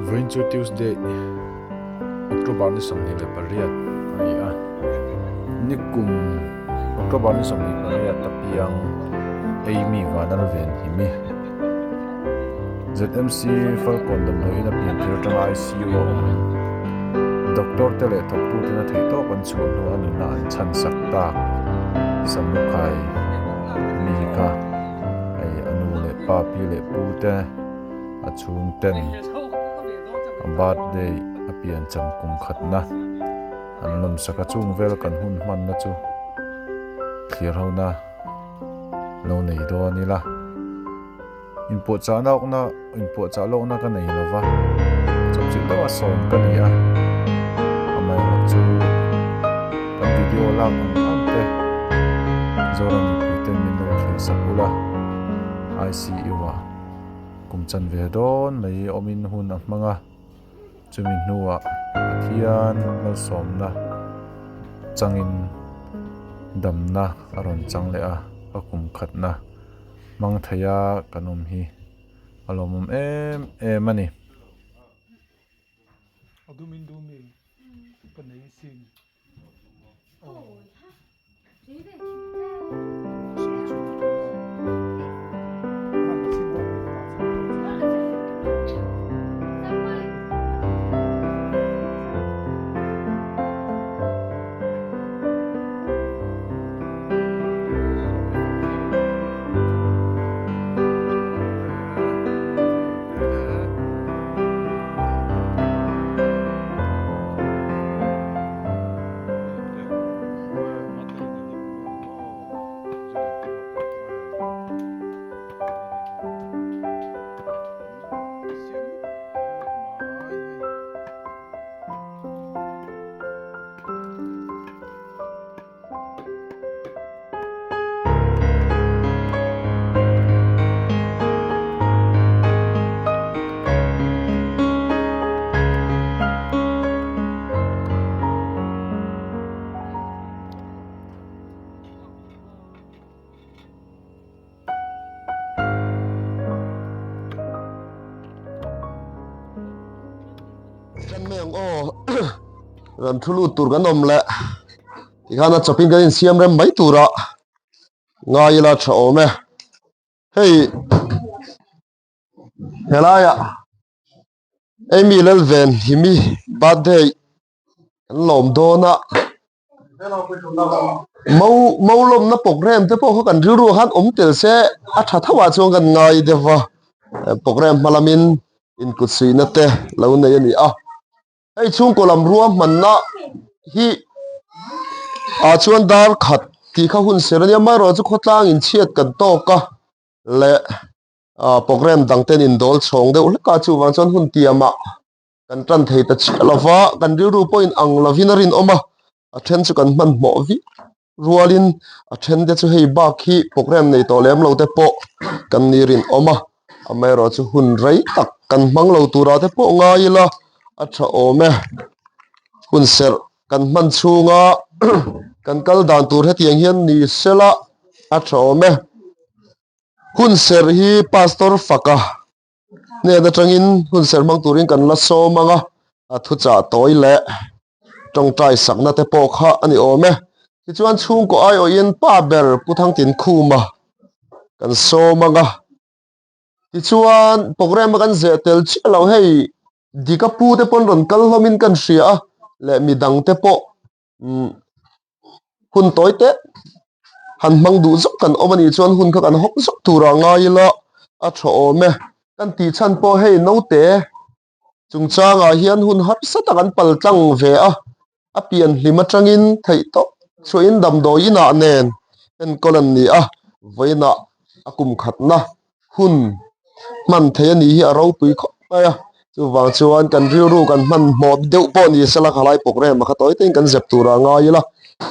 Vawiin chu Tuesday, October ni 28 a ni a. Nikum October ni 28 a piang Amy Vanalven Himi. ZMC Falkawn damdawiin a pian tir atanga ICU a awm. Doctor te leh thawktuten a theihtawp an chhuah hnu a nunna an chhan sak tak Samlukhai mi kha hei a nu leh pa pi leh pu te a chhung ten a birthday a pian cham kum khatna an lawmsak a chung vel kan hun hmanna chu thlir hona lo nei dawn ila. Inpuahchah lawkna inpuahchah lawkna ka nei lova chawpchilh deuh a sawm ka ni a amaherawhchu kan video lak ang ang te Zoram mipui ten min lo thlir sak ula I_C_U ah kum chan ve dawn mai awmin hun a hmang a chumi hnuah Pathian malsawmna changin damna a rawn chang leh a a kum khatna. Hmang theia kan awm hi a lawmawm em em a ni. Kan mai ang aw ran thu lut tur kan awm leh tikhan a chawpin kan insiam rem mai tura ngai ila tha awm e hei helaiah Amy Lalven Himi birthday kan lawm dawn a mo mo lawmna program te pawh kha kan rilru ah khan awm tel se a tha tho ah chuan kan ngai deuh va program hma lamin inkut suihna te lo nei a ni a hei chhungkaw lam ruahmanna hi ah chuan dar khat tih kha hun ser ania amaherawhchu khawtlang inchhiat kan tawk a leh ah program dang ten indawl chhawng deuh hlek a chuvang chuan hun tiamah. Kan tan thei ta chiah lo va, kan rilru pawhin ang lovin a rinawm a, a then chu kan hmanhmawh viau rualin a then te chu hei bak hi program nei tawh lem lo te pawh kan ni rinawm a, amaherawhchu hun rei tak kan hmang lo turah te pawh ngai ila a tha awm e. Hun serh kan hman chhunga kan kal dan tur hetiang hian ni sela a tha awm e. Hun serh hi Pastor Faka. Hnen atangin hun ser hmang turin kan la sawm ang a, a thuchah tawi leh tawngtai sakna te pawh kha a ni awm e. Tichuan chhungkaw aiawhin pa ber Pu Thangtinkhuma kan sawm ang a. Tichuan program a kan zeh tel chiah lo hei Dika pu te pawn rawn kal hlawmin kan hria a leh midang te pawh umm hun tawi te han hmang duh zawk kan awm a nih chuan hun kha kan hawk zawk turah ngai ila a tha awm e kan tih chhan pawh hei naute chungchangah hian hun harsa tak an pal tlang ve a a pian hlim atangin theih tawp chhuahin damdawi inah nen enkawl an ni a vawiinah a kum khatna hun hman theih a nih hi a ropui khawp mai a chuvang chuan kan rilru kan hmanhmawh deuh pawh ni sela khalai program a kha tawi tawhin kan zep tur ah ngai ila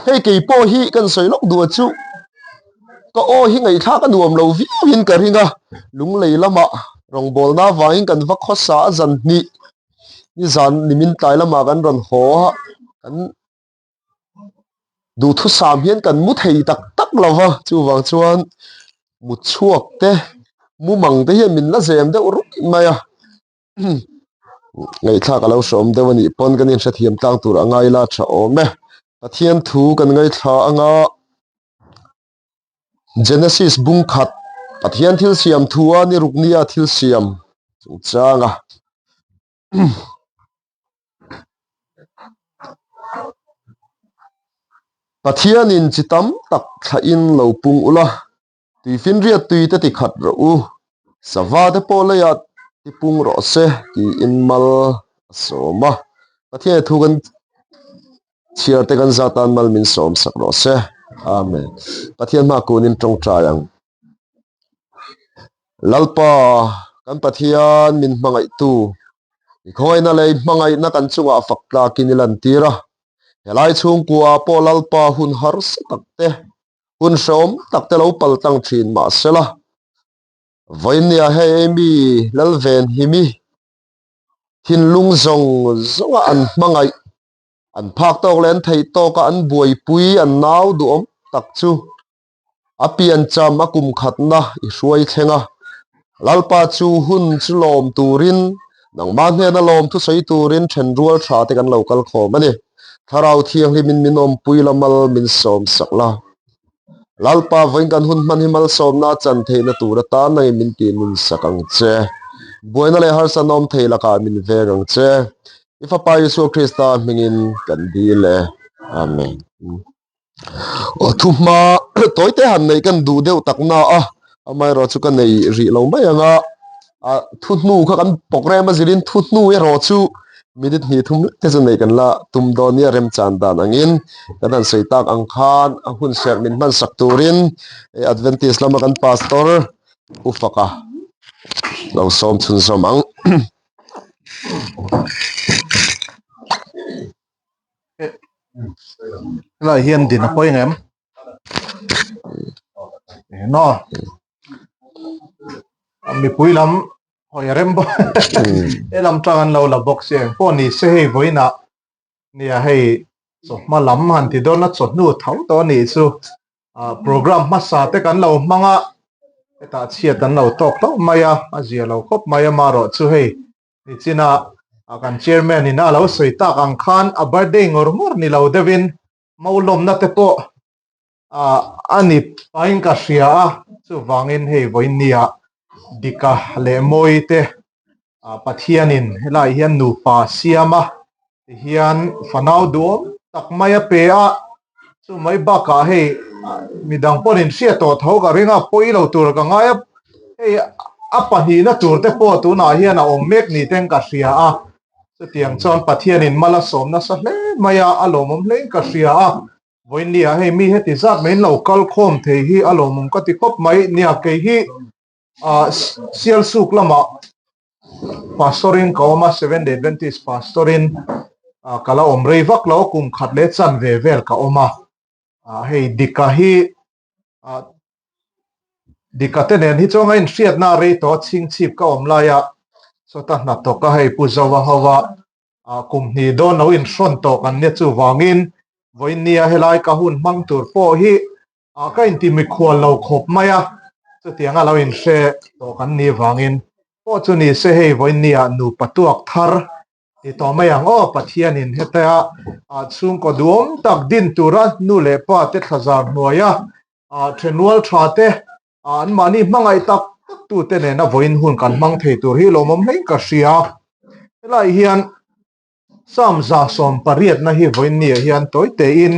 hei kei pawh hi kan sawi lawk duh a chu ka aw hi ngaihthlak a nuam lo viau in ka ring a lunglei lamah rawngbawlna avangin kan va khawsa a zan hnih nizan nimin tlai lamah kan rawn haw a kan Duhthusam hian kan mu thei tak tak lo va, chuvang chuan mut chhuak te, mumang te hian min la zem deuh ruih mai a. Ngaihthlak a lo hreawm deuh a nih pawn kan inhrethiam tlang tur a ngai la tha awm e. Pathian thu kan ngaithla anga Genesis bung khat Pathian thil siam thu a ni ruk nia thil siam chungchang a. Pathianin chi tam tak thlahin lo pung ula, tuifinriat tui te ti khat rawh u, sava te pawh leiah ti pung rawh se tiin mal a sawm a. Pathian thu kan chhiar te kan zat tan mal min sawm sak rawh se. Amen. Pathian hma kunin tawngtai ang. Lalpa, kan Pathian min hmangaihtu, i khawngaihna leh i hmangaihna kan chungah fak tlakin i lantir a. Helai chhungkua pawh Lalpa hun harsa tak te, hun hrehawm tak te lo pal tlang thin mahsela, vawinia hei Amy Lalvenhimi thinlung zawng zawnga an hmangaih, an phak tawk leh an theih tawka an buaipui an nau duhawm tak chu A piancham a kum khatna i hruai thleng a, Lalpa chu hun chu lawm turin, nangmah hnena lawm thusawi turin thenrual tha te kan lo kal khawm a ni. Thlarau Thianghlimin min awmpui la mal min sawm sak la. Lalpa vawiin kan hun hman hi malsawmna a chan theihna tur atan nangin min tih nun sak ang che. Buaina leh harsatna awm thei lakah min veng ang che. I Fapa Isua Krista hmingin kan dil e. Amen. Aw thuhma tawi te han neih kan duh deuh tak na a amaherawh chu ka nei rih lo mai ang a ah thu hnu kha kan programme a zirin thu hnu erawh chu minute hnih thum lek te chu neih kan la tum dawn nia remchan dan angin kan han sawi tak ang khan a hun serh min hman sak turin Adventist lama kan pastor u faka lo sawm chhunzawm ang. Helai hian din a pawi ngem no mipui lam hawi a rem bawk he lam tang an lo la bawk si eng pawh ni se hei vawiinah nia hei chawhma lam han ti dawn a chawhnu tho tawh a nih chu ah program hmasa te kan lo hmang a hetah chhiat an lo tawk hlauh mai a a zia lo khawp mai a marawh chu hei Nichina kan chairman in a lo sawi tak ang khan a birthday ngawr ngawr ni lo deuhin maulawmna te pawh a ni pahin ka hria a, chuvangin hei vawiinnia Dika leh Mawi te Pathianin helaiah hian nupa siam a tihian fanau duhawm tak mai a pe a, chumai bakah hei midang pawhin hriat tawh tho ka ring a, pawi lo tur ka ngai a, hei a pahnihna tur te pawh tunah hian a awm mek ni ten ka hria a, chutiang chuan Pathianin mal a sawm nasa hle mai a, a lawmawm hlein ka hria a, vawiinniah hei mi heti zat mai in lo kal khawm thei hi a lawmawm ka ti khawp mai, nia kei hi ah Sialsuk lamah Pastor in ka awm a, Seventh Day Adventist Pastor in ka la awm rei vak lo, kum khat leh chan ve vel ka awm a, hei Dika hi Dika te nen hi chuan a inhriatna a rei tawh a, chhingchhip ka awm lai a, sawta hnathawk a hei Pu Zoa ho a, kum hnih dawn lo inhrawn tawh kan nia chuvangin vawiinnia helai ka hun hmang tur pawh hi ka inti mikhual lo khawp mai a, chutianga lo inhre tawh kan nih vangin pawh chu ni se hei vawiinnia nupa tuak thar ti tawh mai ang aw Pathianin hetia chhungkaw duhawm tak din tura nu leh pa te thlazar hnuaia thenrual tha te anmahni hmangaih tak tak tute nena vawiin hun kan hmang thei tur hi lawmawm hlein ka hria. Helaiah hian Psalm 180 na hi vawiin niah hian tawi tein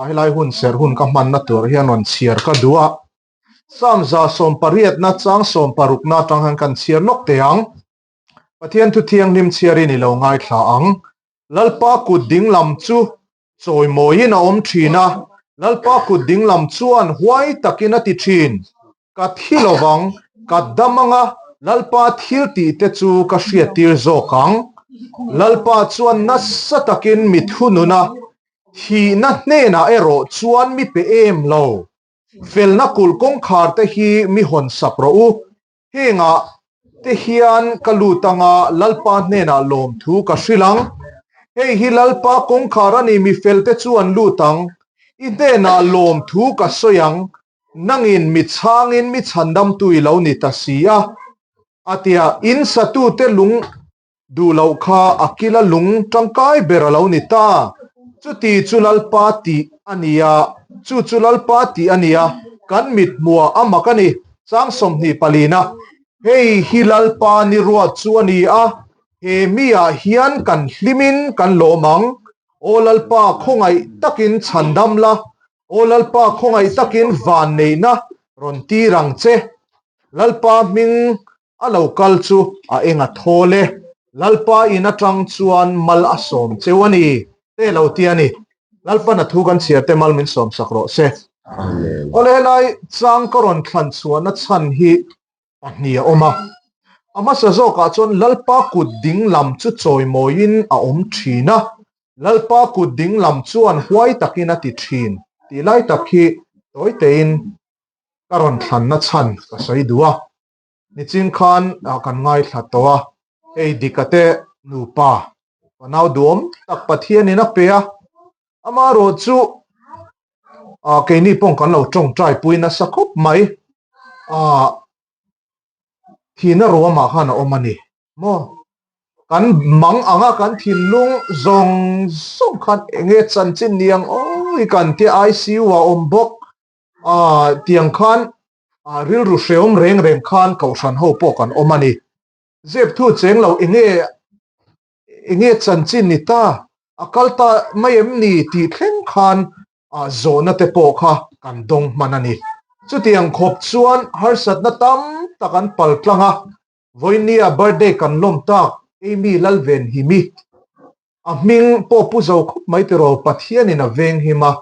helai hun serh hun ka hmanna tur hian rawn chhiar ka duh a. Psalm 180 na chang 16 na atang hian kan chhiar lawk teh ang. Pathian thu thianghlim chhiarin i lo ngaithla ang. Lalpa kut dinglam chu chawimawiin a awm thin a, Lalpa kut dinglam chuan huai takin a ti thin. Ka thi lovang, ka dam anga Lalpa thil tih te chu ka hriattir zawk ang. Lalpa chuan nasa takin mi thunun a, thihna hnenah erawh chuan mi pe em lo. Felna kulh kawngkhar te hi mi hawn sak rawh u, Hengah te hian ka lut anga Lalpa hnenah lawmthu ka hrilh ang. Hei hi Lalpa kawngkhar a ni, mi felte chu an lut ang. I hnenah lawmthu ka sawi ang, nangin mi chhangin mi chhandamtu i lo ni ta si a. A ti a, In satute lung. Duh loh kha a kila lung tangkai ber a lo ni ta. Chuti chu Lalpa tih a ni a, chu chu Lalpa tih a ni a, kan mit hmuah a mak a ni. Chang 24 a, Hei hi Lalpa ni ruat chu a ni a, he miah hian kan hlimin kan lawm ang. Aw Lalpa khawngaih takin chhandam la, aw Lalpa khawngaih takin vanneihna rawn tir ang che. Lalpa hming A lo kal chu a eng a thawl e. Lalpa in atang chuan mal a sawm cheu a ni te lo ti a ni. Lalpan a thu kan chhiar te mal min sawm sak rawh se. Awle helai chang ka rawn thlan chhuahna chhan hi pahnih a awm a. A hmasa zawkah chuan Lalpa kut ding lam chu chawimawiin a awm thin a. Lalpa kut ding lam chuan huai takin a ti thin tih lai tak hi tawi tein ka rawn thlanna chhan ka sawi duh a. Nichin khan kan ngaithla tawh a, hei Dika te nupa fanau duhawm tak Pathianin a pe a, amaherawh chu keini pawh kan lo tawngtai pui nasa khawp mai, thihna ruamah khan a awm a ni maw? Kan mang anga kan thinlung zawng zawng khan enge chanchin ni ang aw i kan tia ICU ah a awm bawk. Tiang khan rilru hreawm reng reng khan kohhran ho pawh kan awm a ni. Zep thu cheng lo enge enge chanchin ni ta, a kal ta mai em ni tih thleng khan zawhna te pawh kha kan dawng hman a ni. Chutiang khawp chuan harsatna tam tak an pal tlang a, vawinia birthday kan lawm tak Amy Lalvenhimi a hming pawh pu zo khawp mai tiraw Pathianin a venghim a.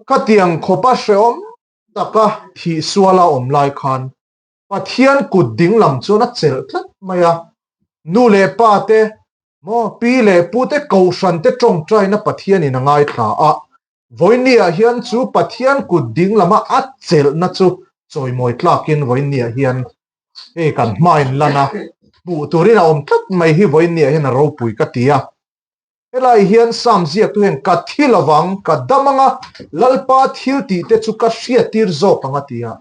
Khatiang khawpa hrehawm taka thih suala awm lai khan Pathian kut ding lam chuan a chelh tlat mai a. Nu leh pa te, maw, pi leh pu te, kohhran te tawngtaina Pathianin a ngaithla a. Vawinia hian chu Pathian kut ding lama a chelhna chu chawimawi tlakin vawinia hian hei kan hmain lan a, hmuh turin a awm tlat mai hi vawinia hian a ropui ka ti a. Helai hian Sam ziaktu hian ka thi lovang, ka dam anga, Lalpa thil tih te chu ka hriattir zawk ang a ti a.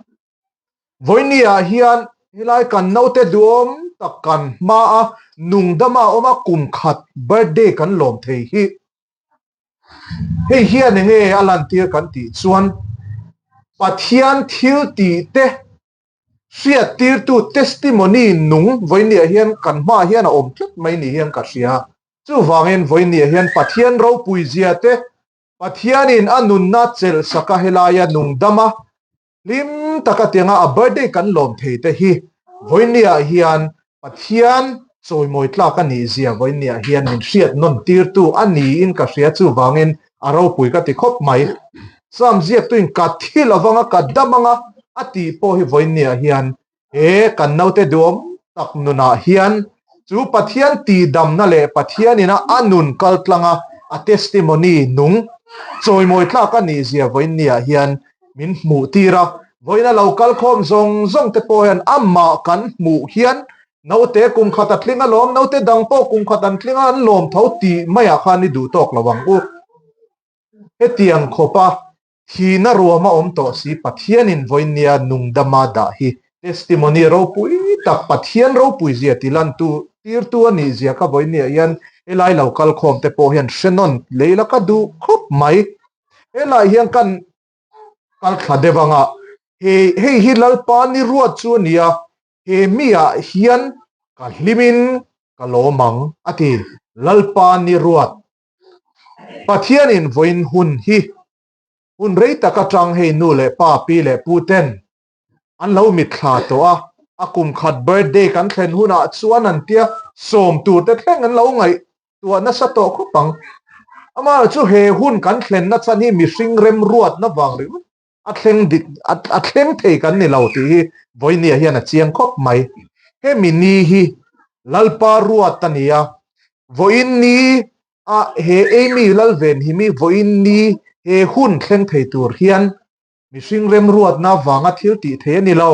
Vawinia hian helai kan naute duhawm tak kan hma a, nungdama awm a kum khat birthday kan lawm thei hi. Hei hian enge a lantir kan tih chuan Pathian thil tih te hriattirtu testimony nung vawinia hian kan hmaah hian a awm tlat mai ni hian ka hria. Chuvangin vawinia hian Pathian ropui zia te, Pathianin a nunna chelh saka helaia nungdama hlim taka tianga a birthday kan lawm thei te hi vawinia hian Pathian chawimawi tlak a nih zia vawinia hian min hriat nawn tirtu a niin ka hria. Chuvangin a ropui ka ti khawp mai. Sam ziaktuin ka thi lovang a, ka dam ang a, a tih pawh hi vawinia hian he kan naute duhawm tak nunah hian chu Pathian tihdamna leh Pathianina a nun kaltlanga a testimony nung chawimawi tlak a nih zia vawinia hian min hmuh tir a. Vawiina lo kal khawm zawng zawng te pawh hian amah kan hmuh hian naute kum khat a tling alawm, naute dang pawh kum khat an tling a, an lawm tho tih maiah khan i duh tawk lo ang u. Hetiang khawpa thihna ruam a awm tawh si Pathianin vawinia nungdama dah hi testimony ropui tak Pathian ropui zia ti lantu tirtu a nih zia kha vawinia hian helai lo kal khawm te pawh hian hre nawn lei la ka duh khawp mai. Helai hian kan kal thla deuh anga he hei hi Lalpa ni ruat chu a ni a, he miah hian ka hlimin ka lawm ang a ti. Lalpa ni ruat Pathianin vawiin hun hi hun rei tak atang hei nu leh pa, pi leh pu ten an lo mitthla tawh a, a kum khat birthday kan thlen hunah chuan an tia sawm tur te thleng an lo ngaihtuah nasa tawh khawp ang. Amaherawhchu chu he hun kan thlenna chhan hi mihring remruatna vang ringawt a thleng dik a thleng thei kan ni lo tih hi vawinia hian a chiang khawp mai. Hemi ni hi Lalpa ruat a ni a, vawiin ni a he Amy Lalvenhimi vawiin ni he hun thleng thei tur hian mihring remruatna vanga thil tih thei a ni lo,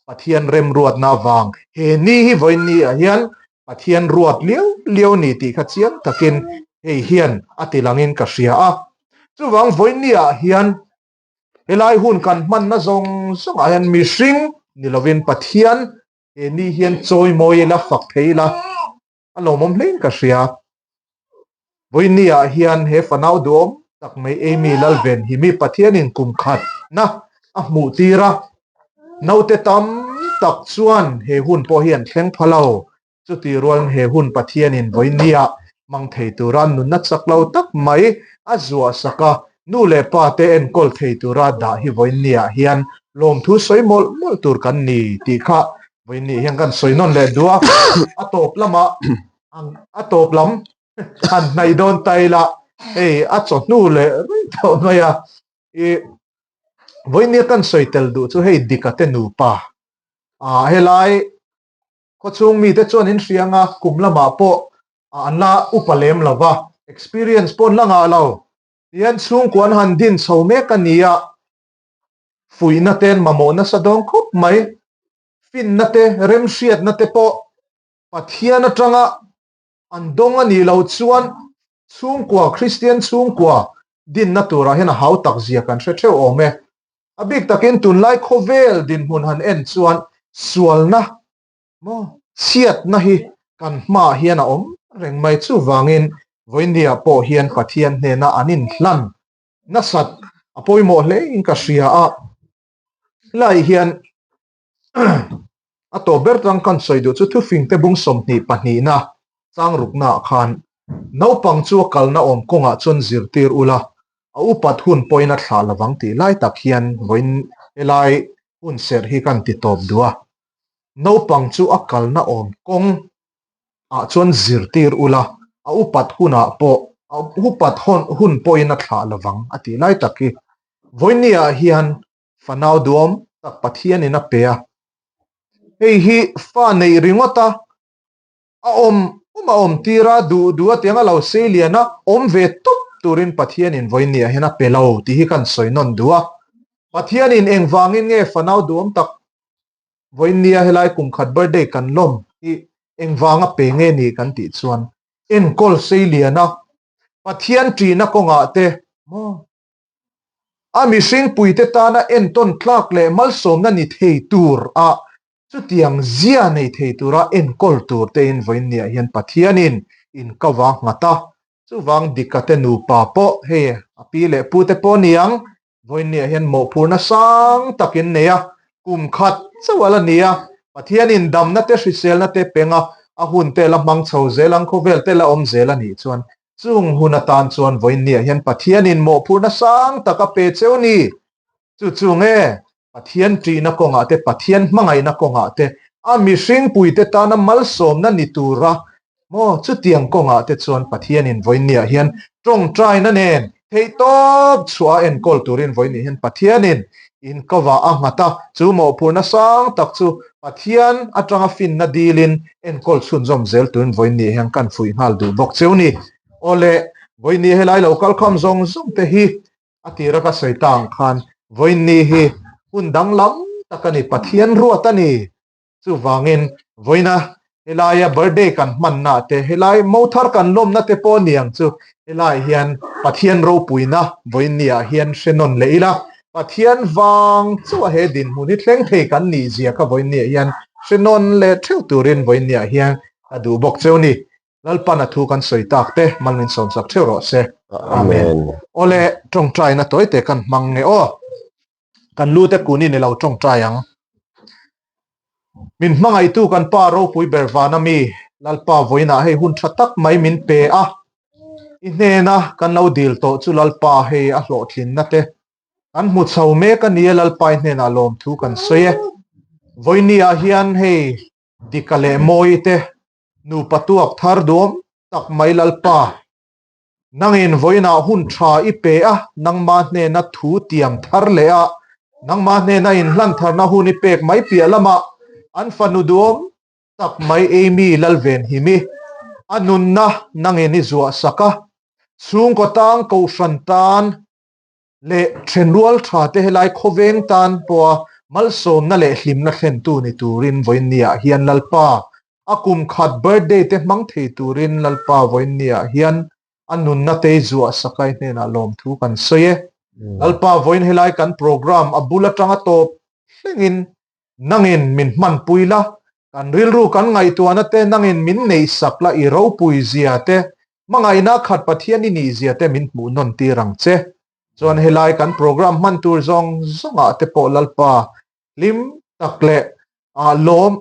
Pathian remruatna vang he ni hi vawiin ni ah hian Pathian ruat liau liau ni tih kha chiang takin hei hian a ti langin ka hria a. Chuvang vawiin ah hian helai hun kan hmanna zawng zawngah hian mihring ni lovin Pathian he ni hian chawimawi ila, fak thei ila. A lawmawm hlein ka hria. Vawinia hian he fanau duhawm tak mai Amy Lalven hi mi Pathianin kum khatna a hmuh tir a, naute tam tak chuan he hun pawh hi an thleng pha lo. Chuti rualin he hun Pathianin vawinia hmang thei tura nunna chak lo tak mai a zuah sak a, nu leh pa te enkawl thei tura dah hi vawinia hian lawmthu sawi mawlh mawlh tur kan ni tih kha vawinia hian kan sawi nawn leh duh a, a tawp lamah a tawp lam han hnaih dawn ta ila hei a chawhnu leh rei tawh mai a i vawinia kan sawi tel duh chu hei dika te nupa ah helai khawchhung mite chuan in hriang a kum lamah pawh an la upa lem lo va experience pawh an la ngah lo tihian chhungkua an han din chho mek a ni a fuihna ten mamawh nasa dawn khawp mai finna te remhriatna te pawh Pathian atanga an dawng a nih loh chuan chhungkua, Kristian chhungkua dinna turah hian a hau tak zia kan hre theuh awm e. A bik takin tunlai khawvel dinhmun han en chuan sualna maw chhiatna hi kan hmaah hian a awm reng mai. Chuvangin vawinia pawh hian Pathian hnena an inhlan nasat a pawimawh hlein ka hria a. Helaiah hian A tawp ber tang kan sawi duh chu thufingte bung 22na chang ruknaah khan naupang chu a kalna awm kawngah chuan zirtir ula, a upat hun pawhin a thlah lovang tih lai tak hian vawiin helai hun serh hi kan ti tawp duh a. Naupang chu a kalna awm kawng ah chuan zirtir ula, a upat hunah pawh a upat hun pawhin a thlah lovang a tih lai tak hi vawiinniah hian Fanau duam tak Pathianin a pe a, hei hi fa neih ringawt a, a awm awm a awm tir a, duh duh a tiang a lo sei lian a, awm ve tawp turin Pathianin vawiinniah hian a pe lo tih hi kan sawi nawn duh a. Pathianin engvangin nge fanau duam tak vawiinnia helai kum khat birthday kan lawm hi engvanga pe nge ni kan tih chuan enkawl sei lian a, Pathian ṭihna kawngah te maw A mihring puite tana entawn tlak leh malsawmna ni thei tur a chutiang zia nei thei tura enkawl tur tein vawiinniah hian Pathianin inkava nghat a. Chuvang Dika te nupa pawh hei a pi leh pu te pawh niang vawiinniah hian mawhphurna sang takin nei a, kum khat chauh a la ni a, Pathianin damna te hriselna te peng a, a hun te la hmang chho zel ang khawvel te la awm zel a nih chuan Chung hun atan chuan vawiinniah hian Pathianin mawhphurhna sang tak a pe cheu ni. Chu chu nge Pathian ṭihna kawngah te, Pathian hmangaihna kawngah te, a mihring puite tana malsawmna ni tura maw chutiang kawngah te chuan Pathianin vawiinniah hian ṭawngṭaina nen theihtawp chhuah a enkawl turin vawiinniah hian Pathianin inkovah a nghat a, chu mawhphurhna sang tak chu Pathian atanga finna dilin enkawl chhunzawm zel turin vawiinni hian kan fuih nghal duh bawk cheu ni. Awle, vawiinni helai lo kalkhawm zawng zawng te hi a tira ka sawi ta ang khan vawiinni hi hun danglam tak a ni, Pathian ruat a ni. Chuvangin vawiina helaia birthday kan hmanna te, helai mo thar kan lawmna te pawh ni ang chu, helai hian Pathian ropuina vawiinni ah hian hre nawn leh ila, Pathian vang chauha he dinhmun hi thleng thei kan nih zia kha vawiinni ah hian hre nawn leh theuh turin vawiinni ah hian ka duh bawk cheu ni. Lalpan a thu kan sawi tak te mal min sawmsak theuh rawh se. Amen. Awle, tawngtaina tawi te kan hmang nge aw. Kan lu te kun in i lo tawngtai ang. Min hmangaihtu kan Pa ropui ber vana mi, Lalpa vawiinah hei hun tha tak mai min pe a. I hnena kan lo dil tawh chu Lalpa hei a hlawhtlinna te kan hmu chho mek a nia Lalpa i hnenah lawmthu kan sawi e. Vawiini ah hian hei Dika leh Mawii te nupa tuak thar duam tak mai Lalpa Nangin vawiinah hun tha i pe a, nangma hnena thu tiam thar leh a, nangma hnena inhlan tharna hun i pek mai piah lamah an fanu duhawm tak mai Amy Lalvenhimi a nunna nangin i zuah sak a, chhungkaw tang kohhran tan leh thenrual tha te helai khawveng tan pawha malsawmna leh hlimna thlentu ni turin vawiinniah hian Lalpa a kum khat birthday te hmang thei turin Lalpa vawiinniah hian a nunna te i zuah sakai hnenah lawmthu kan sawi e. Lalpa vawiin helai kan program a bul atanga tawp thlengin nangin min hmanpui la. Kan rilru kan ngaihtuahna te nangin min neihsak la i ropui zia te, hmangaihna khat Pathian i nih zia te min hmuh nawn tir ang che. Chuan helai kan program hman tur zawng zawngah te pawh Lalpa hlim tak leh lawm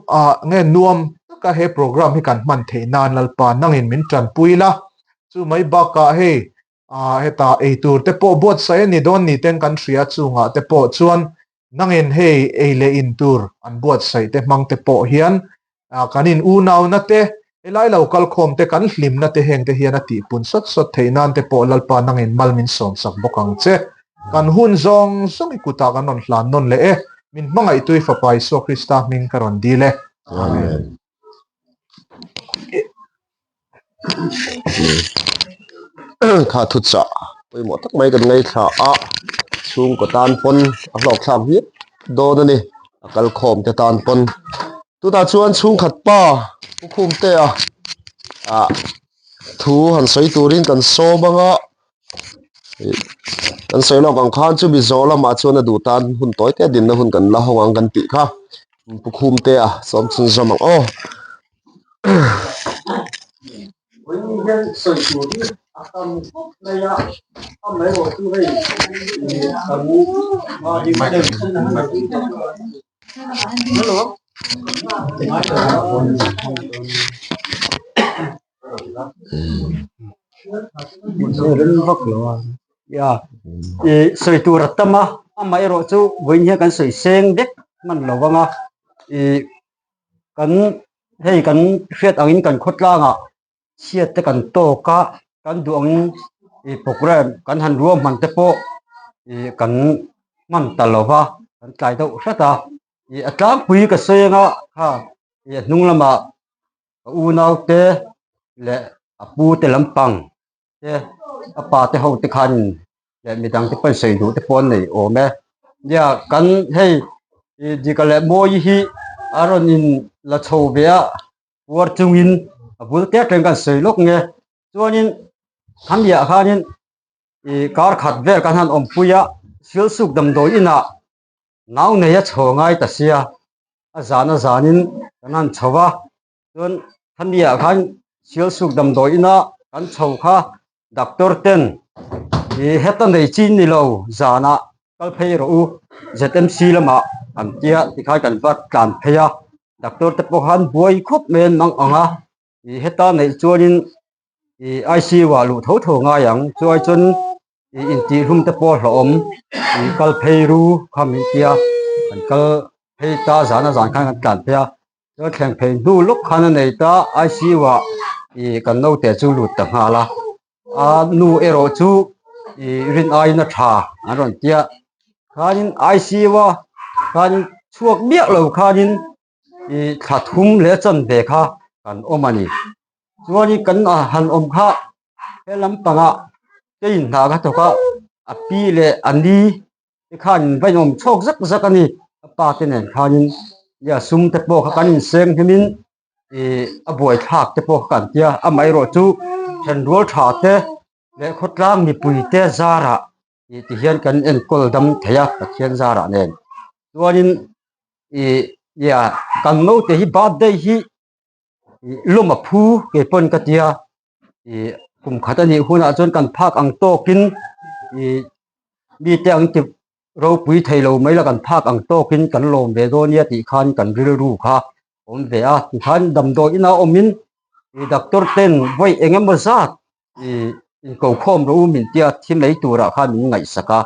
nge nuam taka he program hi kan hman theih nan Lalpa nangin min tanpui la. Chu mai bakah hei hetah eitur te pawh buatsaih a ni dawn ni ten kan hria chungah te pawh chuan Nangin hei ei leh in tur an buatsaih te hmang te pawh hian kan in unauna te, helai lo kalkhawm te kan hlimna te heng te hian a tihpun sawt sawt theih nan te pawh Lalpa nangin mal min sawmsak bawk ang che. Kan hun zawng zawng i kutah kan rawn hlan nawn leh e. Min hmangaihtu i Fapa Isua Krista hming ka rawn dil e. Amen. Kha thu chah pawimawh tak mai kan ngaithla a chhungkaw tan pawn a hlawk thlak viau dawn a ni a kalkhawm te tan pawn tunah chuan chhungkhat pa pu khumte a ah thu han sawi turin kan sawm anga kan sawi lawk ang khan chumi zawh lamah chuan a duh tan hun tawi te dinna hun kan la hawng ang kan tih kha pu khumte a sawm chhunzawm ang aw. Sawi tur a tam a, amaherawhchu vawiin hian kan sawi seng vek hman lo vang a, ih kan hei kan hriat angin kan khawtlangah chhiat te kan tawk a, kan duh angin ih program kan han ruahman te pawh ih kan hman ta lo va, kan tlai deuh hret a, ih a tlangpui ka sawi anga kha ih a hnung lamah. a unau te leh a pu te lampang te a pa te ho te khan leh midang te pawhin sawi duh te pawh an nei awm e nia kan hei ih dika leh mawi hi a rawn in la chho ve a puar chungin a bul te atang kan sawi lawk nge chuanin khamiah khanin ih kar khat vel kan han awmpui a silsuk damdawi inah Nau nei a chho ngai ta sia, a zan a zanin kan han chho va, chuan khamiah khan Sialsuk damdawi ina kan chho kha doctor ten ih heta nei chi ni lo zanah kal phei rawh u ZMC lamah an tia tikhan kan va tlan phei a, doctor te pawh khan buai khawp mai an mang ang a, ih heta neih chuanin ih ICU ah luh tho tho ngai ang chuai chuan ih intihhlum te pawh a hlauhawm ih kal phei ru kha min tia kan kal phei ta zan a zan khan kan tlan phei a chuan thleng phei hnu lawk khan a nei ta ICU ah ih kan naute chu lut ta nghal a a nu erawh chu ih rin aiin a tha an rawn tia khanin ICU a khanin chhuak miah lo khanin ih thla thum leh chanve kha kan awm a ni chuanin kan han awm kha he lampangah ke in hna kha thawk a a pi leh a ni te khan in va inawm chhawk zak zak a ni a pa te nen khanin nia sum te pawh kha kan inseng hlim in ih a buaithlak te pawh kha kan tia amaherawhchu thenrual tha te leh khawtlang mipui te zarah ih ti hian kan enkawl dam thei a Pathian zarah nen chuanin ih nia kan naute hi birthday hi ih lawm a phu kei pawn ka tia ih kum khat a nih hunah chuan kan phak ang tawkin ih mite ang ti ropui thei lo mai la kan phak ang tawkin kan lawm ve dawn nia tih khan kan rilru kha awm ve a tikhan damdawi inah awmin ih doctor ten vawi eng emaw zat ih inkokhawm rawh u min tia thi mai turah khan min ngaihsak a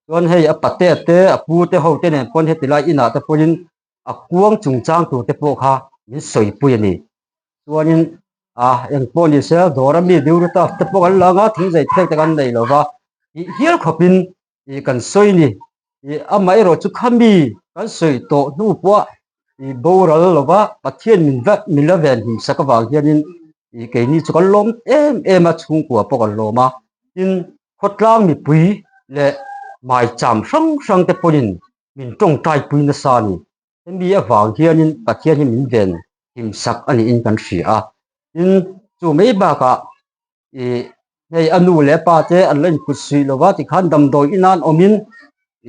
chuan hei a pate te a pu te ho te nen pawn heti lai inah te pawhin a kuang chungchang tur te pawh kha min sawipui a ni chuanin a engpawh ni se dawr a mi duty staff te pawh kan la anga thing zai phek te kan nei lo va tih hial khawpin ih kan sawi ni ih amaherawh chu khami kan sawi tawh hnu pawh ih boral lo va Pathian min va min la ven him sak avang hianin ih keini chu kan lawm em em a chhungkua pawh kan lawm a tin khawtlang mipui leh maicham hrang hrang te pawhin min tawngtai pui nasa a ni hemi avang hianin Pathian hi min ven him sak a niin kan hria a tin chu mai bakah ih hei a nu leh pa te an la inkut suih lo va tikhan damdawi inan awmin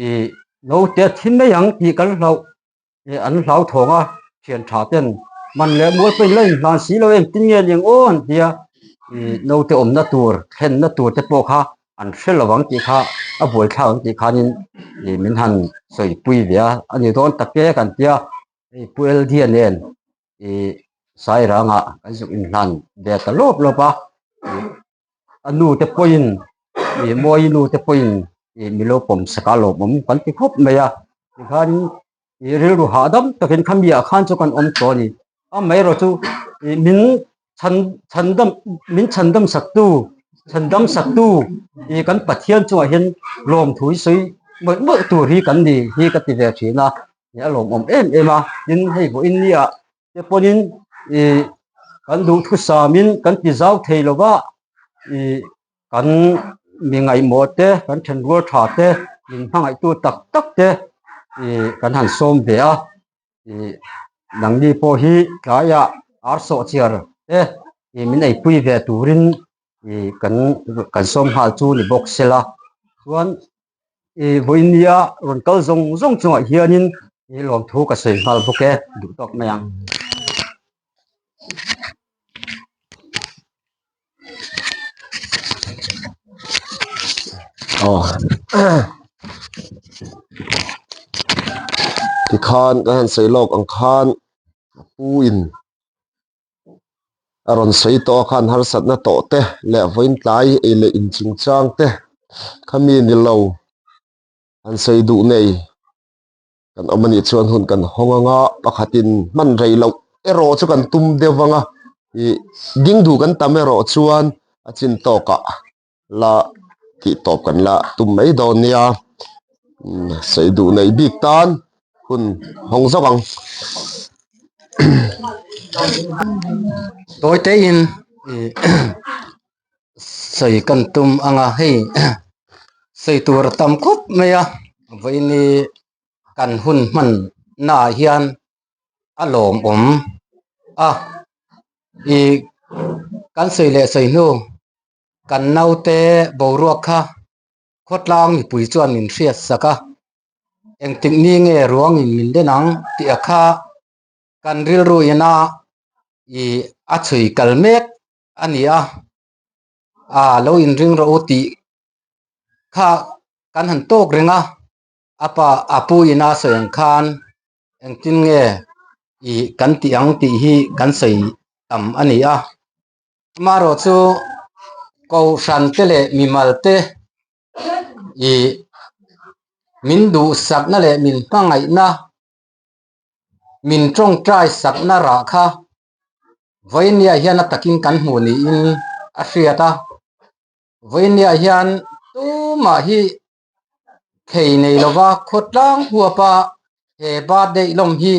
ih naute a thi mai ang tih kan hlauh ih an hlauthawng a thian tha ten. Man leh mual pawhin la inhlan si lo engtin nge ni ang aw an ti a, ih naute awmna tur thlenna tur te pawh kha an hre lo ang tih kha a buaithlak ang tih khanin ih min han sawipui ve a, a ni dawn tak e kan ti a, hei Pu Eldia nen ih Sairangah kan zuk inhlan ve ta lawp lawp a, ih a nu te pawhin ih Mawi nu te pawhin ih milo pawm sak a lawmawm kan ti khawp mai a, tikhanin ih rilru hahdam takin khami ah khan chu kan awm tawh a ni. Amaherawh chu ih min chhan chhan dam min chhan dam sak tu chhan dam sak tu ih kan Pathian chungah hian lawmthu hi sawi mawlh mawlh tur hi kan ni hi ka ti ve thin a, a lawmawm em em a, tin hei vawiin nia te pawhin ih kan duhthusamin kan ti zau thei lo va ih kan mi ngaihmawh te kan thenrual tha te min hmangaihtu tak tak te ih kan han sawm ve a ih nangni pawh hi tlaiah ar sawhchiar te ih min eipui ve turin ih kan kan sawm nghal chu ni bawk sela chuan ih vawinia rawn kal zawng zawng chungah hianin ih lawmthu ka sawi nghal bawk e duh tawk mai ang. Aw tikhan kan han sawi lawk ang khan pu in a rawn sawi tawh a khan harsatna tawh te leh vawiin tlai ei leh in chungchang te khami ni lo an sawi duh nei kan awm anih chuan hun kan hawng anga pakhatin hman rei loh erawh chu kan tum deuh vang a ih ding duh kan tam erawh chuan a chin tawkah la tih tawp kan la tum mai dawn nia umm sawi duh neih bik tan hun hawng zawk ang. Tawi tein ih sawi kan tum anga hei sawi tur a tam khawp mai a vawiini kan hun hman naah hian a lawmawm a ih kan sawi leh sawi hnu kan naute boruak kha khawtlang mipui chuan min hriat sak a engtik ni nge ruangin min den ang tih a kha kan rilru ina ih a chhui kal mek a ni a ah lo inring rawh u tih kha kan han tawk reng a a pa a pu ina sawi ang khan engtin nge ih kan tih ang tih hi kan sawi tam a ni a amaherawh chu kohhran te leh mimal te ih min duhsakna leh min hmangaihna min tawngtai sakna rah kha vawinia hian a takin kan hmuh niin a hriat a vawinia hian tumah hi thei nei lova khawtlang huapa he birthday lawm hi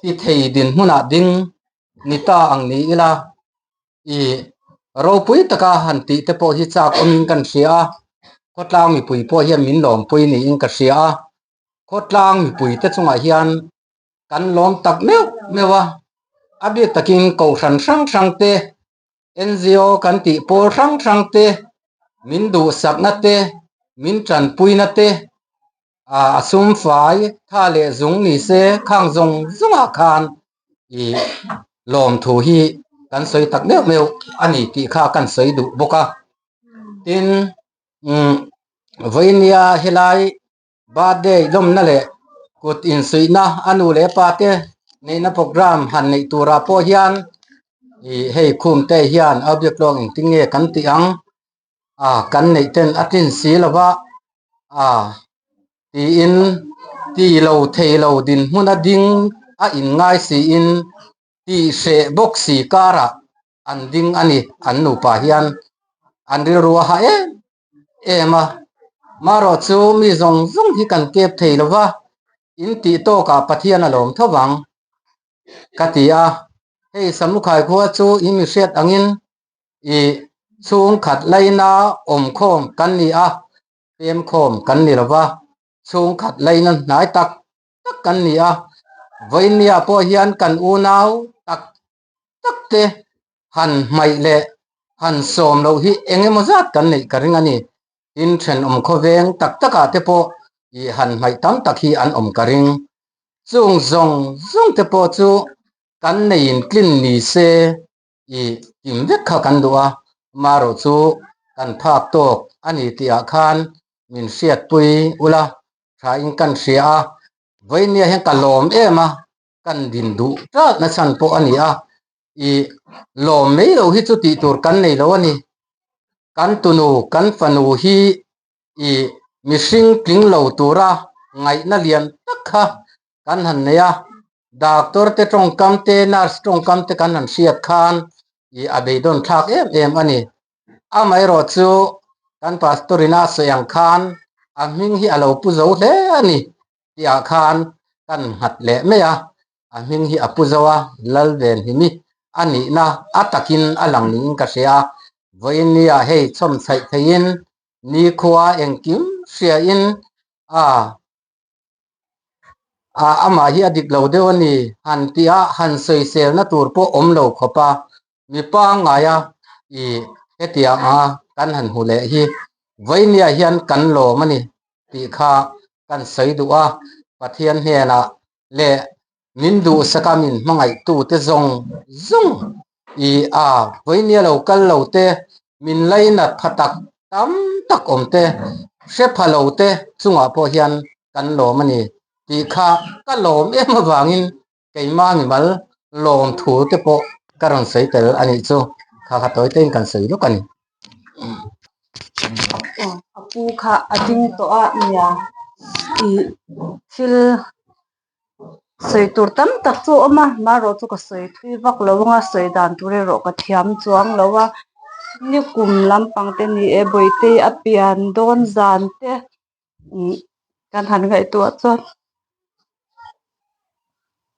ti thei dinhmunah ding ni ta ang ni ila ih ropui taka han tih te pawh hi chak awmin kan hria a khawtlang mipui pawh hian min lawmpui niin ka hria a khawtlang mipui te chungah hian kan lawm tak meuh meuh a a bik takin kohhran hrang hrang te N_G_O kan tih pawl hrang hrang te min duhsakna te min tanpuina te ah a sum fai tha leh zung ni se khang zawng zawngah khan ih lawmthu hi kan sawi tak meuh meuh a ni tih kha kan sawi duh bawk a tin umm vawinia helai birthday lawmna leh kut insuihna a nu leh pa te neihna program han neih turah pawh hian ih hei khum te hian a biak lawk engtin nge kan tih ang a kan neih ten a tlin si lo va a tiin ti lo thei lo dinhmun a ding a inngai siin tih hreh bawk si karah an ding a ni an nupa hian an rilru a ha em em a marawh chu mi zawng zawng hi kan kep thei lo va in tih tawkah Pathian a lawm tho vang ka ti a hei Samukhai khua chu i mi hriat angin ih chhungkhat laina awmkhawm kan ni a pemkhawm kan ni lo va chhungkhat laina hnai tak tak kan ni a vawinia pawh hian kan unau tak tak te han hmaih leh han sawm loh hi eng emaw zat kan neih ka ring a ni. Tin, thenawm khawveng tak takah te pawh ih han hmaih tam tak hi an awm ka ring. Chung zawng zawng te pawh chu. Kan neiin tlin ni se i kim vek kha kan duh a, marawh chu kan phak tawk a ni tih ah khan min hriatpui ula tha in kan hria a, vawinia hian ka lawm em a, kan din duh tlat na chhan pawh a ni a, i lawm mai lo hi chu tih tur kan nei lo a ni. Kan tunu kan fanu hi i mihring tling lo tura ngaihna lian tak kha kan han nei a, doctor te tawngkam te nurse tawngkam te kan han hriat khan ih a beidawn thlak em em a ni. Amaherawh chu kan pastor ina a sawi ang khan a hming hi a lo pu zo hle a ni tih ah khan kan nghat leh mai a, a hming hi a pu zo a, Lalvenhimi a nihna a takin a lang niin ka hria a, vawiin nia hei chhawm chhaih theiin nikhua engkim hriain a Ah amah hi a dik lo deuh a ni han tih a, han sawiselna tur pawh awm lo khawp a, mi pangngaia i hetiang a kan han hmu leh hi vawinia hian kan lawm a ni tih kha kan sawi duh a, Pathian hnenah leh min duhsaka min hmangaihtute zawng zawng i a vawinia lo kal lo te, min lainat pha tak tam tak awm te, hre pha lo te chungah pawh hian kan lawm a ni tih kha ka lawm em avangin keimah mimal lawm thu te pawh ka rawn sawi tel a nih chu kha kha tawi tein kan sawi lawk a ni. A pu kha a ding tawh a nia ih thil sawi tur tam tak chu a awm a marawh chu ka sawi thui vak lo anga sawi dan tur erawh ka thiam chuang lo a nikum lampang te ni e bawihte a pian dawn zan te Ih kan han ngaihtuah chuan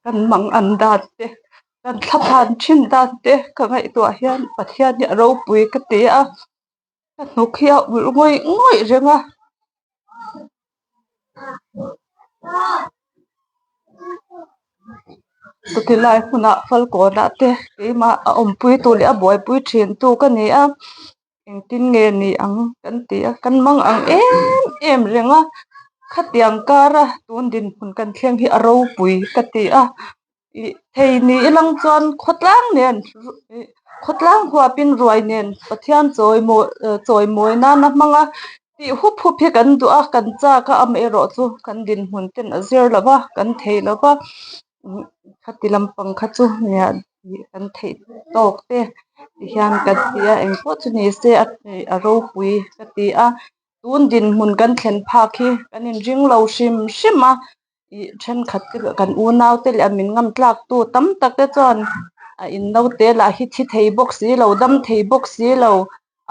kan mang an dan te kan thlaphan thin dan te ka ngaihtuah hian Pathian hi a ropui ka ti a ka hnuk hi a ulh ngawih ngawih reng a. Chuti lai hmunah Falkawnah te keimah a awmpui tu leh a buaipui thin tu ka ni a. Engtin nge ni ang kan ti a, kan mang ang em em reng a, khatiang kara tun dinhmun kan thleng hi a ropui ka ti a, ih thei ni ilang chuan khawtlang nen ih khawtlang huapin ruai nen Pathian chawimawi chawimawi nana hmang a tih hup hup hi kan duh a, kan chak a amaherawh chu kan dinhmun ten a zir lo va, kan thei lo va. Khati lampang kha chu nia tih kan theih tawk te ti hian kan ti a engpawh chu ni se a ropui ka ti a tun dinhmun kan thlen phak hi kan inring lo hrim hrim a ih thenkhat te kan unau te leh a min ngam tlak tu tam tak te chuan a in naute lah hi thi thei bawk si lo dam thei bawk si lo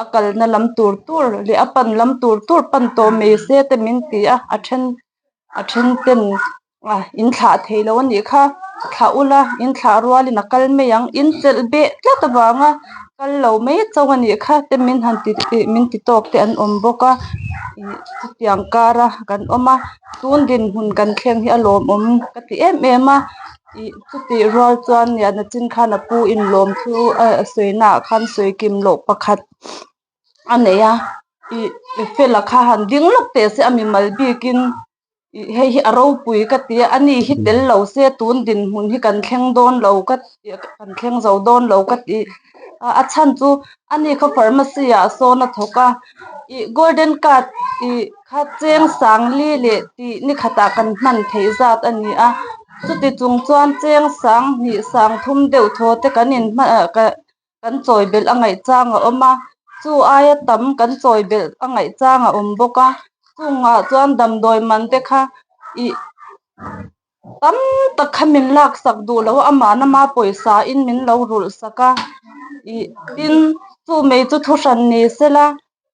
a kalna lam tur tur leh a pan lam tur tur pan tawh mai se te min ti a a then a then ten a in thlah thei lo a nih kha thlah ula in thlah rualin a kal mai ang in chelh beh tlat avanga kal lo mai chauh a nih kha te min han ti min ti tawk te an awm bawk a ih chutiang kara kan awm a tun dinhmun kan thleng hi a lawmawm ka ti em em a ih chutih rual chuan nia nachin khan a pu in lawm chu a sawi naah khan sawi kim loh pakhat a nei a ih fela kha han ding lawk teh se a mimal bikin. Ih hei hi a ropui ka ti a ani hi tel lo se tun dinhmun hi kan thleng dawn lo ka kan thleng zo dawn lo ka ti a a chhan chu ani khaw pharmacy ah sawn a thawk a ih golden card ih kha cheng sang li leh tih ni khatah kan hman theih zat a ni a chuti chung chuan cheng sang hnih sang thum deuh thaw te kan in hman ah kan chawi belh a ngaih chang a awm a chu aia tam kan chawi belh a ngaih chang a awm bawk a chungah chuan damdawi man te kha ih tam tak kha min lak sak duh loh a amah lama pawisa in min lo rulh sak a ih tin chu mai chu thu hran ni sela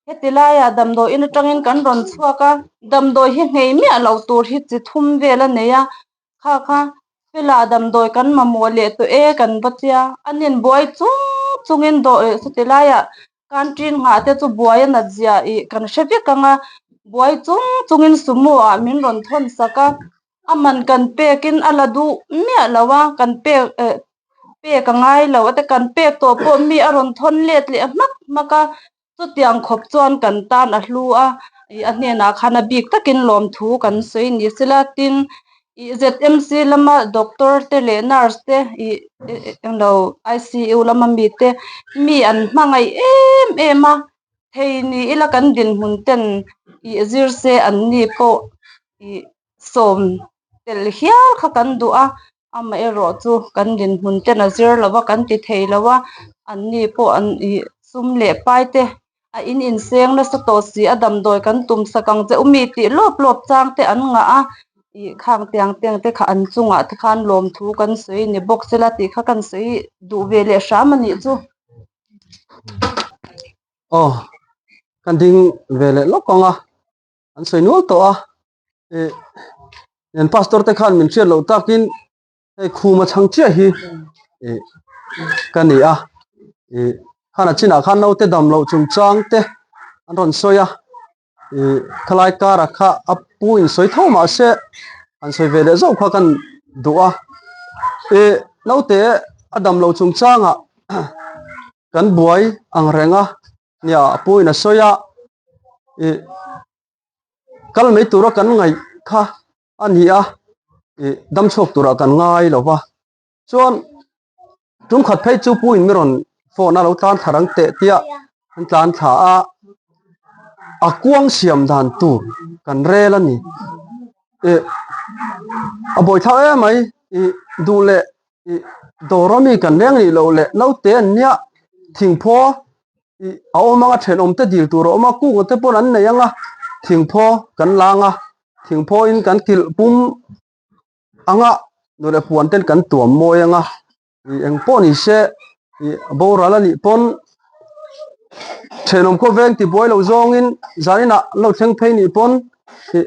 heti laiah damdawi in atangin kan rawn chhuak a damdawi hi nghei miah loh tur hi chi thum vel a nei a Kha kha Fela damdawi kan mamawh leh tawh e kan va tia, a nin buai chung chungin dawh eh chuti laiah canteen nghah te chu buai a nat zia ih kan hre vek ang a, buai chung chungin sumo ah min rawn thawn sak a, a man kan pekin a la duh miah lo a, kan pek eh pek a ngai lo a te kan pek tawh pawh mi a rawn thawn let leh hmak hmak a, Chutiang khawp chuan kan tan a hlu a, ih a hnenah khan a bik takin lawmthu kan sawi ni sela tin. Ih ZMC lama doctor te leh nurse te ih englo ICU lama mi te mi an hmangaih em em a thei ni ila kan dinhmun ten ih zir se an ni pawh ih sawm tel hial kha kan duh a amaherawh chu kan dinhmun ten a zir lo a kan ti thei lo a an ni pawh an ih sum leh pai te a in inseng nasa tawh si a damdawi kan tum sak ang che u mi tih lawp lawp chang te an ngah a ih khang tiang tiang te kha an chungah te khan lawmthu kan sawi ni bawk sela tih kha kan sawi duh ve leh hram a nih chu. Aw ka ding ve leh lawk ang a an sawi nual tawh a ih eng pastor te khan min hriat loh takin hei khuma chhang chiah hi ih ka ni a ih khan a chinah khan naute dam loh chung chang te an rawn sawi a ih khalai kara kha a pu in sawi tho mahse an sawi ve leh zauh kha kan duh a ih naute a dam loh chung changah kan buai ang reng a nia a pu in a sawi a ih kal mai tura kan ngaih kha a ni a ih dam chhuak turah kan ngai lo va chuan tum khat phei chu pu in mi rawn phone a lo tlan thla rang teh tia an tlan thla a a kuang siam dan tur kan rel a ni ih a buai thlak em mai ih duh leh ih dawr ami kan leng nih loh leh naute an nia thingphaw ih a awm anga thenawm te dil tur a awm a kung te pawn an nei anga thingphaw kan lang a thingphaw in kan kilh pum anga nu leh puan ten kan tuam mawi anga ih eng pawh ni se ih boral a nih pawn thenawm khawveng tibuai lo zawngin zaninah an lo thleng phei nih pawn ih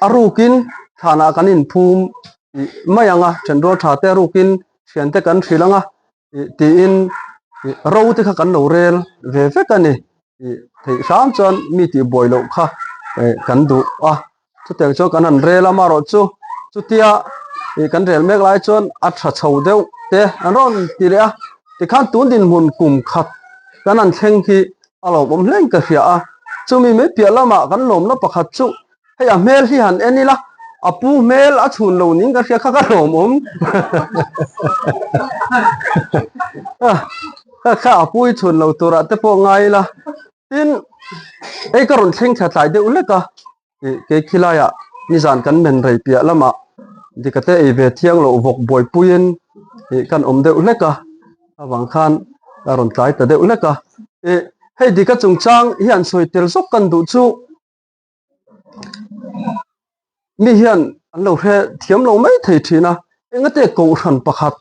a rukin thlanah kan inphum ih mai ang a thenrual tha te a rukin thian te kan hrilh ang a ih tiin ih ro te kha kan lo rel ve vek a ni ih theih hram chuan mi tih buai loh kha eh kan duh a chutiang chuan kan han rel a amaherawhchu chutia ih kan rel mek lai chuan a tha chho deuh te an rawn ti leh a tikhan tun dinhmun kum khat kan han thleng hi a lawmawm hle in ka hria a chumi mai piah lamah kan lawmna pakhat chu hei a hmel hi han en ila a pu hmel a chhun lo ning ka hria kha ka lawmawm kha kha a pu hi chhun lo turah te pawh ngai ila tin hei ka rawn thleng thla tlai deuh hlek a ih kei khilaiah nizan kan men rei piah lamah dikate ei ve thiang loh vawk buaipuiin ih kan awm deuh hlek a avang khan a rawn tlai ta deuh hlek a ih hei dika chungchang hi an sawi tel zawk kan duh chu. Mi hian an lo hre thiam lo mai thei thin a, engate kohhran pakhat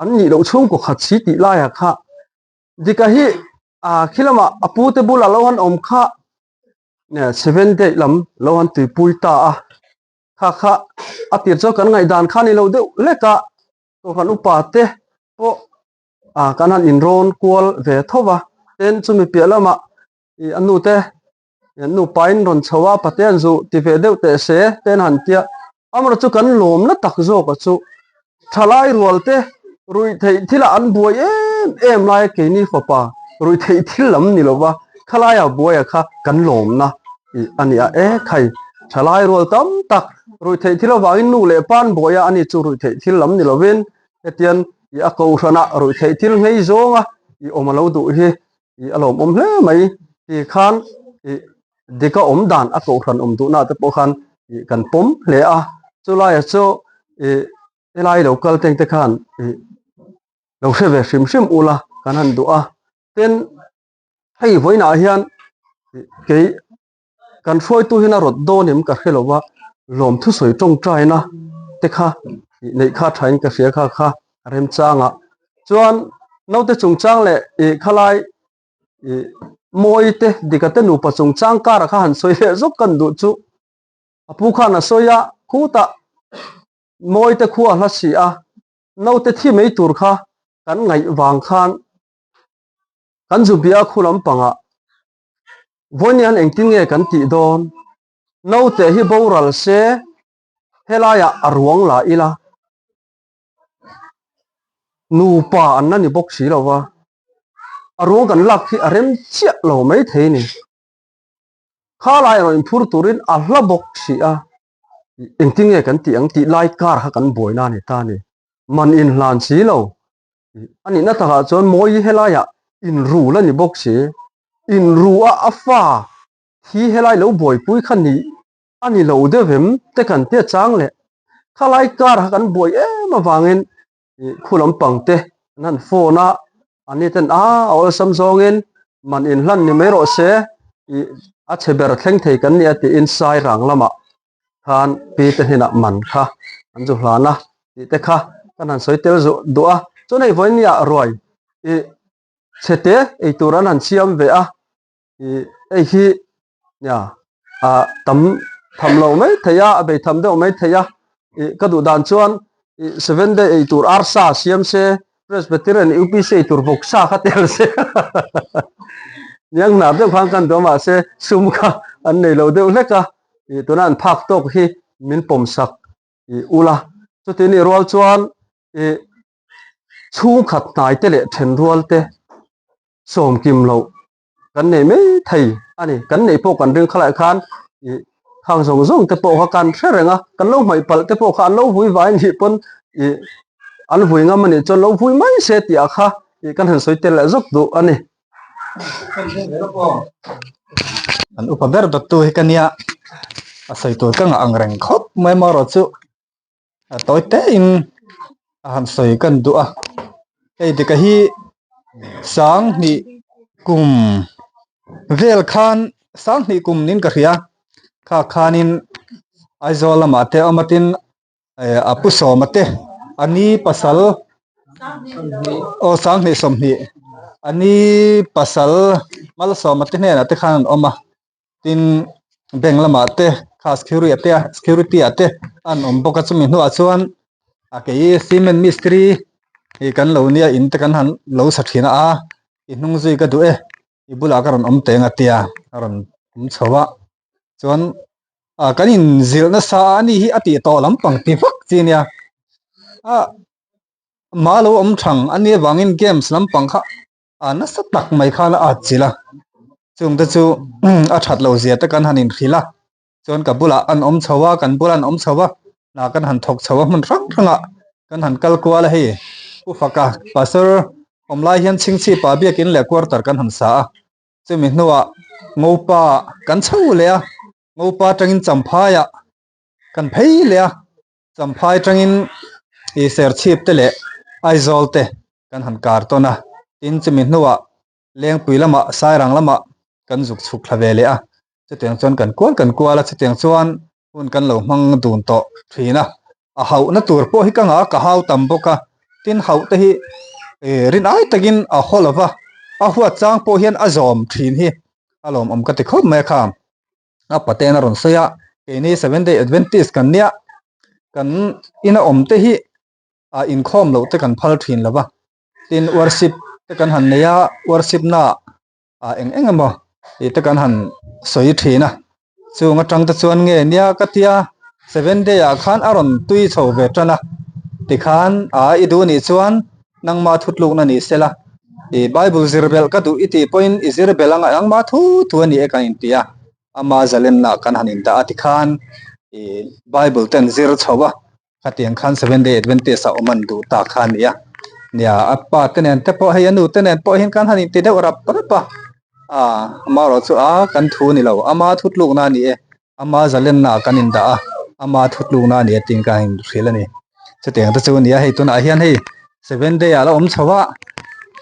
an nih loh chhungkaw khat si tih laiah kha Dika hi ah khi lamah a pu te bulah lo han awm kha seven day lam lo han tuipui ta a, kha kha a tir chuan kan ngaihdan kha a ni lo deuh lek a, kohhran upa te pawh ah kan han inrawn kual ve tho va, tin chumi piah lamah ih a nu te An nupa in rawn chho a, pate an zu ti ve deuh teh se te an han tia. Amaherawhchu chu kan lawmna tak zawk a chu thalai rual te ruih theih thil ah an buai em em lai a keini fapa ruih theih thil lam ni lova khalai ah buai a kha kan lawmna ih a ni a e khai thalai rual tam tak ruih theih thil avangin nu leh pa an buai a ani chu ruih theih thil lam ni lovin hetian ih a kohhran ah ruih theih thil nghei zawng a ih awm a lo duh hi ih a lawmawm hle mai ti khan ih dika awm dan a kohhran awm duhna te pawh khan ih kan pawm hle a chulaiah chu ih helai lo kal teng te khan ih lo hre ve hrim hrim ula kan han duh a tin hei vawiinah hian ih kei kan hruaitu hian a rawt dawn em ka hre lo va lawm thusawi tawngtaina te kha ih neih kha thain ka hria kha kha a remchang a chuan naute chungchang leh ih khalai ih mawi te dika te nupa chungchang kara kha han sawi leh zawk kan duh chu a pu khan a sawi a khutah mawi te khu a hla si a naute thi mai tur kha kan ngaih vang khan kan zu bia khu lampangah Vawiin hian engtin nge kan tih dawn? Naute hi boral se helaiah a ruang la ila. Nupa an la ni bawk si lo va, a ruang kan lak hi a rem chiah lo mai thei ni. Kha lai erawh inphur turin a hla bawk si a. Engtin nge kan tih ang tih lai kar kha kan buaina a ni ta a ni. Man inhlan si lo. A nihna takah chuan Mawi helaiah inrul a ni bawk si. Inru a a fa thi helai lo buaipui kha ni a ni lo deuh em te kan tia chang leh khalai kar kha kan buai em avangin ih khu lampang te an han phone a an ni ten a a awlsam zawngin man inhlan ni mai rawh se ih a chhe ber thleng thei kan nia tiin sai rang lamah khan pi te hnenah man kha an zu hlan a tih te kha kan han sawi tel zuh duh a chuan hei vawiin nia ruai ih chhe te eitur an han siam ve a. Ih hei hi nia ah tam tham lo mai thei a a bei tham deuh mai thei a ih ka duh dan chuan ih seven day ei tur arsa siam se presbyterian upc ei tur vawksa kha tel se niang hnar deuh khan kan duh a mahse sum kha an nei lo deuh hlek a ih tuna an phak tawk hi min pawm sak ih ula chuti nih rual chuan ih chhungkhat hnai te leh then rual te sawmkim loh kan nei mai thei a ni. Kan neih pawh kan ring khalai khan ih khang zawng zawng te pawh kha kan hre reng a, kan lo hmaih palh te pawh kha an lo vui vai nih pawn ih an vui ngam a nih chuan lo vui mai se tih ah kha ih kan han sawi tel leh zawk duh a ni. An upa ber dawttu hi ka nia, a sawi tur ka ngah ang reng khawp mai marawh chu. A tawi te in a han sawi kan duh a hei dika hi sanghnih kum vel khan sanghnih kum niin ka hria kha khanin Aizawl lamah te awm a tin eh a pu sawma te a ni pasal aw sanghnih sawmhnih a ni pasal malsawma te hnenah te khan an awm a. Tin, bank lamah te kha security ah te security ah te an awm bawk a chumi hnuah chuan a kei cement mistri hi kan lo nia in te kan han lo sa thin a i hnung zui ka duh e i bulah ka rawn awm teng a tia a rawn awm chho a chuan ah kan in zilh nasa a ani hi a tih tawh lampang ti vak chi nia a mah lo awm thang ania vangin games lampang kha a nasa tak mai khan a at chilh a chung te chu a that loh zia te kan han inhrilh a chuan ka bulah an awm chho a kan bulah an awm chho a hna kan han thawk chho a hmun hrang hrangah kan han kal kual a hei Pu Faka pastor awm lai hian chhingchhip ah biakin leh quarter kan han sa a chumi hnuah Ngopa kan chho leh a Ngopa atangin Champhai ah kan phei leh a. Champhai atangin ih Serchhip te leh Aizawl te kan han kar tawn a, tin chumi hnuah Lengpui lamah Sairang lamah kan zuk chhuk thla ve leh a, chutiang chuan kan kual kan kual a, chutiang chuan hun kan lo hmang dun tawh thin a, a hauhna tur pawh hi ka ngah a, ka hau tam bawk a, tin hauh te hi ih rin ai takin a haw lo va, a huat chang pawh hian a zawm thin hi a lawmawm ka ti khawp mai a kha. A paten a rawn sawi a, keini Seventh Day Adventist kan nia, kan ina awm te hi ah inkhawm loh te kan phal thin lo va, tin worship te kan han nei a, worship na ah eng eng emaw tih te kan han sawi thin a, chung atang te chuan nge nia ka tia Seventh Day ah khan a rawn tui chho ve tan a, tikhan a i duh nih chuan nangma thutlukna ni sela, i Bible zir belh ka duh i tih pawhin i zir belh anga nangma thu thu a ni e kan inti a, ama zalenna kan han indah a tikhan i Bible ten zir chho a, khatiang khan Seventh Day Adventist a awm an duh ta kha a ni a, nia a pa te nen te pawh hei a nu te nen pawh hian kan han inti deuh rap rap a, ah amaherawhchu chu a kan thu ni lo, ama thutlukna a ni e. Ama zalenna kan indah a, ama thutlukna a ni a tiin ka inhrilh a ni. Chutiang te chu a ni a, hei tunah hian hei seven day ah la awm chho a,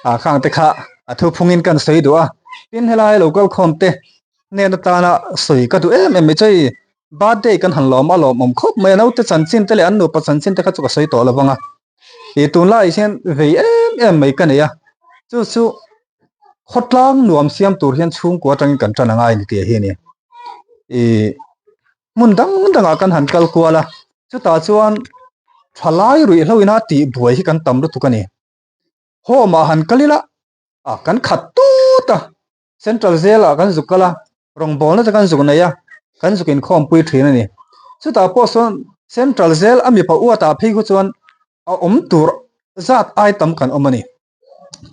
ah khang te kha a thuphungin kan sawi duh a, tin helai lo kal khawm te hnen atana sawi ka duh em em mai chu hei birthday kan han lawm a lawmawm khawp mai a, naute chanchin te leh an nupa chanchin te kha chu ka sawi tawh lo vang a, ih tunlaiah hian vei em em mai ka nei a, chu chu khawtlang nuam siam tur hian chhungkua atangin kan tan angai a ni tih hi a ni. Ih hmun dang dangah kan han kal kual a, chutah chuan thalai ruihhlo ina tih buai hi kan tam lutuk a ni. Home ah han kal ila ah kan khat tut a, central jail ah kan zuk kal a, rawngbawlna te kan zuk nei a, kan zuk inkhawmpui thin a ni. Chutah pawh sawn central jail a mipa uat ah phei khu chuan a awm tur zat ai tam kan awm a ni.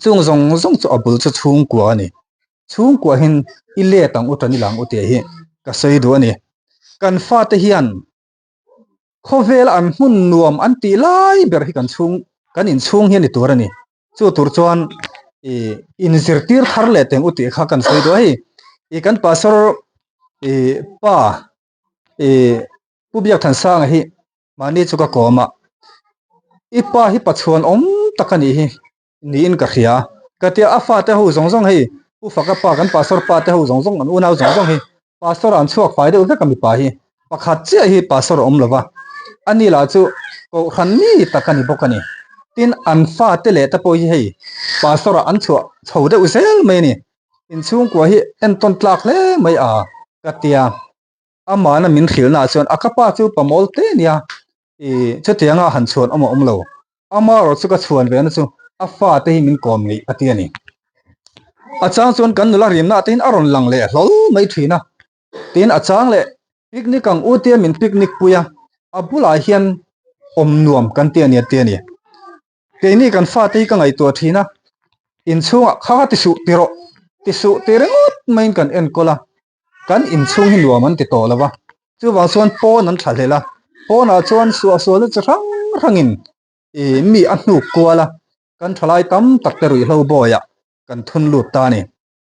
Chung zawng zawng chu a bul chu chhungkua a ni. Chhungkua hian i let ang u tan i lang u tih hi ka sawi duh a ni. Kan fate hian. Khawvela an hmun nuam an tih lai ber hi kan chhung kan inchhung hi a ni tur a ni. Chu tur chuan ih inzirtir thar leh teng u tih kha kan sawi duh a hei. Ih kan pastor ih pa ih Pu Biakthansanga hi mahni chu ka kawm a, i pa hi pachuan awm tak a nih hi niin ka hria. Ka tia a fate ho zawng zawng hei Pu Faka pa kan pastor pa te ho zawng zawng an unau zawng zawng hi pastor ah an chhuak fai deuh vek a mipa hi pakhat chiah hi pastor a awm lo va, ani lah chu kohhran mi tak a ni bawk a ni. Tin an fate leh te pawh hi hei pastor ah an chhuah chho deuh zel mai a ni. Inchhungkua hi entawn tlak hle mai a ka tia. Amahna min hrilhna ah chuan a ka pa chu pamawl te nia ih chutianga han chhuan awm a awm lo. Amaherawh chu ka chhuan ve na chu a fa te hi min kawm ngeih a ti a ni. A chang chuan kan nula rimna te hin a rawn lang leh hlawl mai thin a. Tin a chang leh picnic ang u tia min picnic pui a, a bulah hian awm nuam kan ti a ni a ti a ni. Keini kan fate hi ka ngaihtuah thin a, inchhungah kha ti suh ti rawh, ti suh ti ringawt maiin kan enkawl a, kan inchhung hi nuam an ti tawh lo va, chuvang chuan pawn an thlahlel a, pawnah chuan suahsualna chi hrang hrangin ih mi a hnuk kual a, kan thalai tam tak te ruihhlo bawiah kan thun lut ta a ni.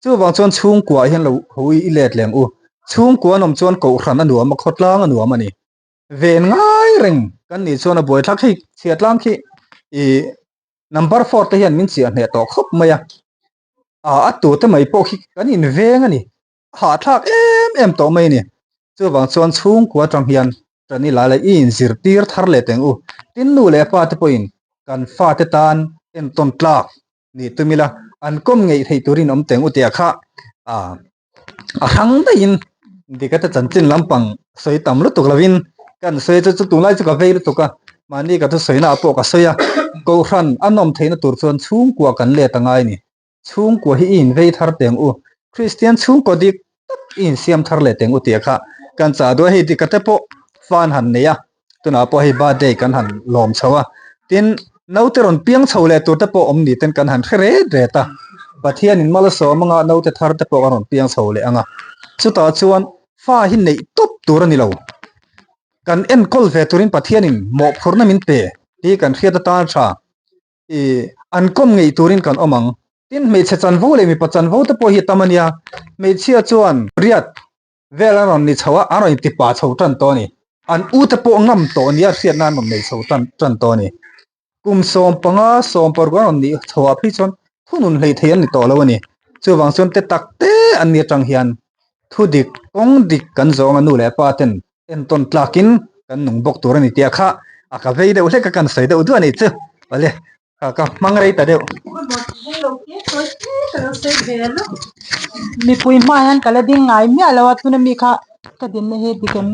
Chuvang chuan chhungkuaah hian lo hawi i let leng u, chhungkua an awm chuan kohhran a nuam a, khawtlang a nuam a ni. Ven ngai reng kan nih chuan a buaithlak hei chhiatlang khi ih number four te hian min chiah hneh tawh khawp mai a, ah a tute mai pawh khi kan inveng a ni, a hahthlak em em tawh mai a ni. Chuvang chuan chhungkua atang hian tan i la leh i inzirtir thar leh teng u. Tin nu leh pa te pawhin kan fate tan entawn tlak nih tum ila an kawm ngeih theih turin awm teng u tia kha ah a hrang daihin dikate chanchin lampang sawi tam lutuk lovin kan sawi chu chu tunlai chu ka vei lutuk a mahni ka thusawi naah pawh ka sawi a kohhran a nawm theihna tur chuan chhungkua kan let a ngai a ni chhungkua hi i invei thar teng u Kristian chhungkaw dik tak i insiam thar leh teng u tia kha kan chah duh a hei dikate pawh fan han nei a. Tunah pawh hei birthday kan han lawm chho a, tin naute rawn piang chho leh tur te pawh awm ni ten kan han hre ret ret a, Pathianin mal a sawm anga naute thar te pawh a rawn piang chho leh ang a, chutah chuan fa hi neih tawp tur a ni lo, kan enkawl ve turin Pathianin mawhphurhna min pe hi kan hriat atan tha i an kawm ngeih turin kan awm ang. Tin hmeichhe chanvo leh mipa chanvo te pawh hi a tam a nia, hmeichhia chuan riat Vel an rawn ni chho a, an rawn inti pa chho tan tawh a ni. An ute pawh ngam tawh nia hriatna an rawn nei chho tan tan tawh a ni. Kum 15, 16 an rawn nih chho ah phei chuan thunun hleih thei an ni tawh lo a ni. Chuvang chuan te tak te an ni atang hian thu dik, kawng dik kan zawng a nu leh pa ten entawn tlakin kan nung bawk tur a ni tih a kha a ka vei deuh hlek a kan sawi deuh duah a nih chu. Awle. Ka ka hmang rei ta deuh. Mipui hmaah hian ka la ding ngai miah lo a tuna mi kha ka dinna hi dik em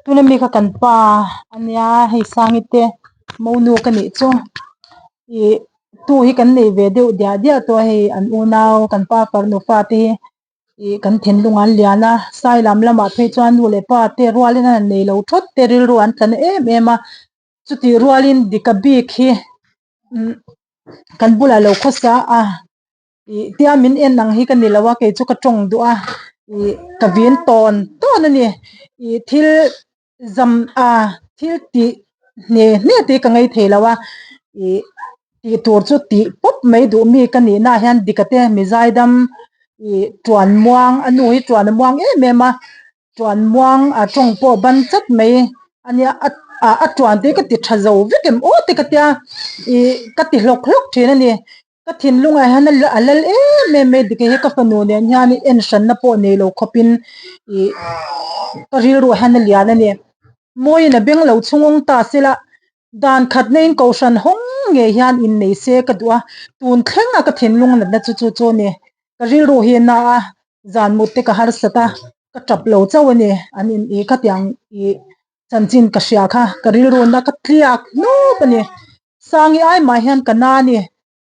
tuna mi kha kan pa ania hei sangi te monu ka nih chu ih tu hi kan nei ve deuh diah diah tawh a hei an unau kan pa farnu fate hi ih kan thinlung an lian a sai lam lamah phei chuan nu leh pa te rualin an han nei lo thawt te rilru an tla na em em a. Chutih rualin Dika bik hi kan bulah lo khawsa a ih tia min en ang hi ka ni lo a kei chu ka tawng duh a ih ka vin tawn tawn a ni ih thil zam a thil tih hne hne te hi ka ngei thei lo a ih tih tur chu tih pawp mai duh mi ka nih na ah hian Dika te mi zaidam ih tuan muang a nu hi tuan a muang em em a. Tuan muang a tawng pawh ban chat mai ania a ah a tuan te ka ti tha zo vek em aw te ka tia ih ka ti hlawk hlawk thin a ni ka thinlungah hian a lal em em mai dik hi ka fanu nen hian en hranna pawh nei lo khawpin ih ka rilruah hian a lian a ni mawiin a beng lo chhungawng ta sela dan khat neiin kohhran hawng ngei hian innei se ka duh a tun thleng a ka thinlung natna chu chu chu a ni ka rilru hi a na a zan mut te ka harsat a ka tap lo chauh a ni an in ih khatiang ih chanchin ka hria kha ka rilru na ka tliak hnup a ni sangi ai mah hian ka na a ni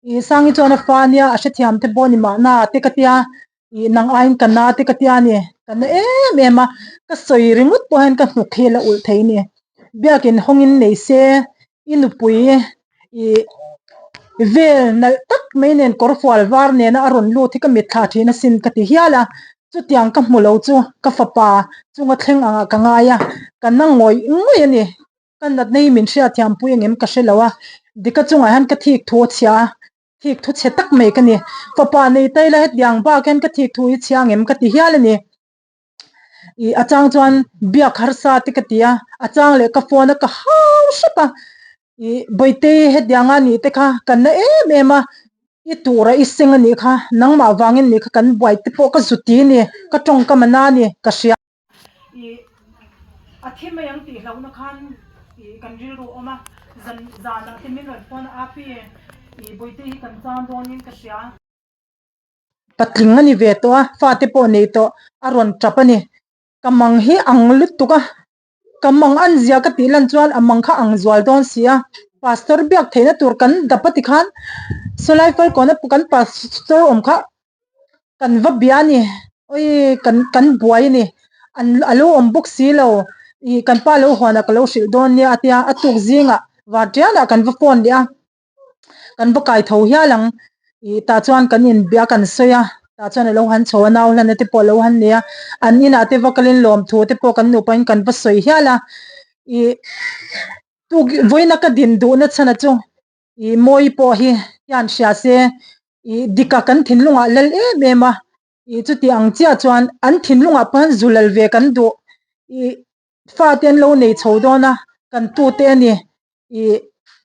ih sangi chuan a fa nia a hrethiam te pawh a ni mahna te ka tia ih nang aiin ka na te ka tia a ni ka na em em a ka sawi ringawt pawh hian ka hnuk hi a la ulh thei a ni biakin hawngin nei se i nupui ih vel nalh tak mai nen kawrfual var nena a rawn lut hi ka mitthla thin asin ka ti hial a. Chutiang ka hmu lo chu ka fapa chunga thleng angah ka ngai a, ka na ngawih ngawih a ni. Ka natna hi min hriatthiam pui angem ka hre lo a, Dika chungah hian ka thik thu a chhia a, thik thu chhe tak mai ka ni. Fapa nei ta ila hetiang bak hian ka thik thu hi chhia angem ka ti hial a ni. Ih a chang chuan biak harsa te ka ti a, a chang leh ka phone a ka hau hrep a, ih Bawitei hetiang a nih te kha ka na em em a, i tura i seng a nih kha, nangmah vangin nih kha kan buai te pawh ka zu ti a ni, ka tawngkam a na a ni ka hria. Ih a thi mai ang tih hlauhna khan ih kan rilru a awm a, zan zanah te min rawn phone a, Api ih Bawitei hi kan chang dawnin ka hria. Patling a ni ve tawh a, fate pawh nei tawh a rawn tap a ni. Ka mang hi ang lutuk a, ka mang an zia ka tih lan chuan a mang kha ang zual dawn si a. Pastor biak theihna tur kan dap a tikhan sawlai Falkawn a kan pastor awm kha kan va bia a ni, awii kan kan buai a ni, an a lo awm bawk si lo, ih kan pa lo huanah ka lo hrilh dawn nia a tia, a tuk zingah vartianah kan va phone leh a. kan va kai tho hial ang ih tah chuan kan inbia kan sawi a tah chuan alo han chho a nau hlan te pawh alo han nei a an inah te va kalin lawmthu te pawh kan nupa in kan va sawi hial a ih tuk vawiina ka din duhna chhan a chu ih mawi pawh hi hian hria se ih dika kan thinlungah lal em em a ih chuti ang chiah chuan an thinlungah pawh hian zu lal ve kan duh ih fate an lo nei chho dawn a kan tute a ni. Ih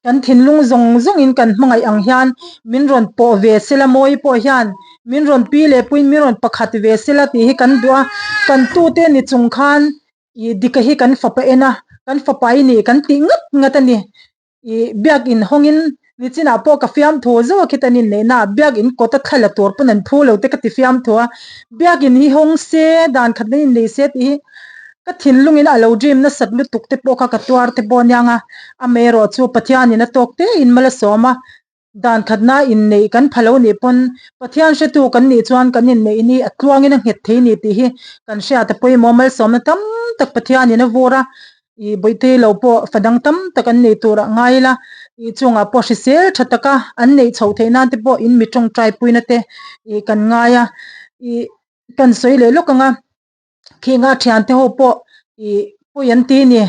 kan thinlung zawng zawngin kan hmangaih ang hian min rawn pawh ve sela mawi pawh hian min rawn pi leh puiin min rawn pakhat ve sela tih hi kan duh a, kan tute ni chung khan ih dika hi kan fapa en a, kan fapa i nih kan tih ngat ngat a ni. Ih biakin hawngin nichinah pawh ka fiamthu zauh a khita inneihna ah biakin kawta thla la tur pawn an phu lo te ka ti fiamthu a, biakin hi hawng se dan khat na innei se tih hi Ka thinlungin a lo dream nasat lutuk te pawh kha ka tuar te pawh aniang a, amaherawh chu Pathianin a tawk te in mal a sawm a, dan khatna inneih kan pha lo nih pawn Pathian hretu kan nih chuan kan inneih ni a tluangin a nghet thei ni tih hi kan hriat a pawimawh malsawmna tam tak Pathianin a vur a, ih bawihte lo pawh fa dang tam tak an nei turah ngai ila, ih chungah pawh hrisel tha taka an neih chhoh theih nan te pawh in mi tawngtai puina te ih kan ngai a, ih kan sawi leh lawk ang a. Khinga thiante ho pawh ih pawi an ti ni.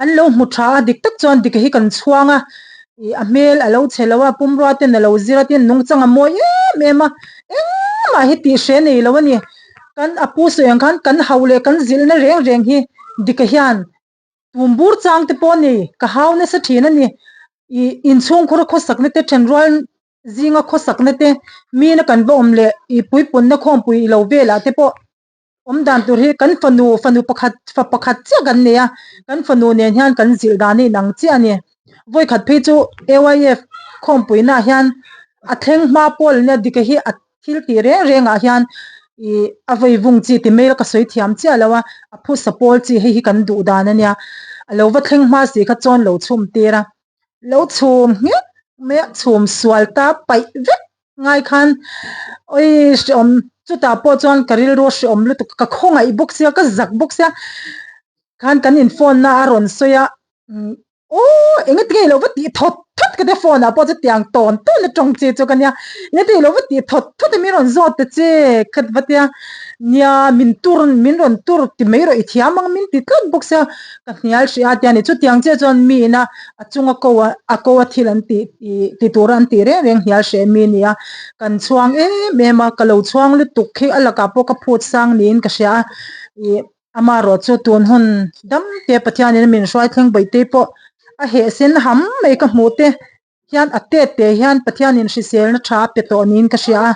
An lo hmu tha a, dik tak chuan dika hi kan chhuang a, ih a hmel a lo chhe lo a, pumrua ten a lo zir a tin nungchang a mawi em em a, engmah hi tih hre nei lo a ni. Kan a pu sawi ang khan kan hauh leh kan zilhna reng reng hi dika hian tum bur chang te pawh a ni, ka hau nasa thin a ni. Ih inchhungkhur a khawsakna te thenrual zinga khawsakna te mina kan va awm leh ih puipunna khawmpui ilo velah te pawh awm dan tur hi kan fanu fanu pakhat fa pakhat chiah kan nei a kan fanu nen hian kan zilh dan a inang chiah a ni vawikhat phei chu A_Y_F khawmpuina ah hian a thleng hma pawl nia dika hi a thil tih reng reng ah hian ih a vei vung chi ti mai ila ka sawi thiam chiah lo a a phusa pawl chi hei hi kan duh dan a nia a lo va thleng hma si kha chuan lo chhum tir a. Lo chhum nghet mai a, chhum sual ta paih vek ngai khan awii hreawm chutah pawh chuan ka rilru a hreawm lutuk ka khawngaih bawk sia ka zak bawk sia khan kan in phone na a rawn sawi a aw eng enge ilo va tih thawt thawt ka tia phone ah pawh chutiang tawn tawn a tawng che chu ka nia eng enge ilo va tih thawt thawt a min rawn zawt ta che ka va tia nia min tur min rawn tur ti mai rawh i thiam ang min ti tlat bawk sia Ka hnial hrih a tia ni. Chutiang chiah chuan mi ina a chunga ko a a ko a thil an tih ih ti tura an tih reng reng hnial hreh mi nia. Kan chhuang em em a, ka lo chhuang lutuk khi a lakah pawh ka phut sang niin ka hria a. Ih amaherawh chu tun hun dam te Pathianin a min hruai thleng bawihte pawh a heh sen ham mai ka hmuh te. hian a tet te hian Pathianin hriselna tha a pe tawh niin ka hria a,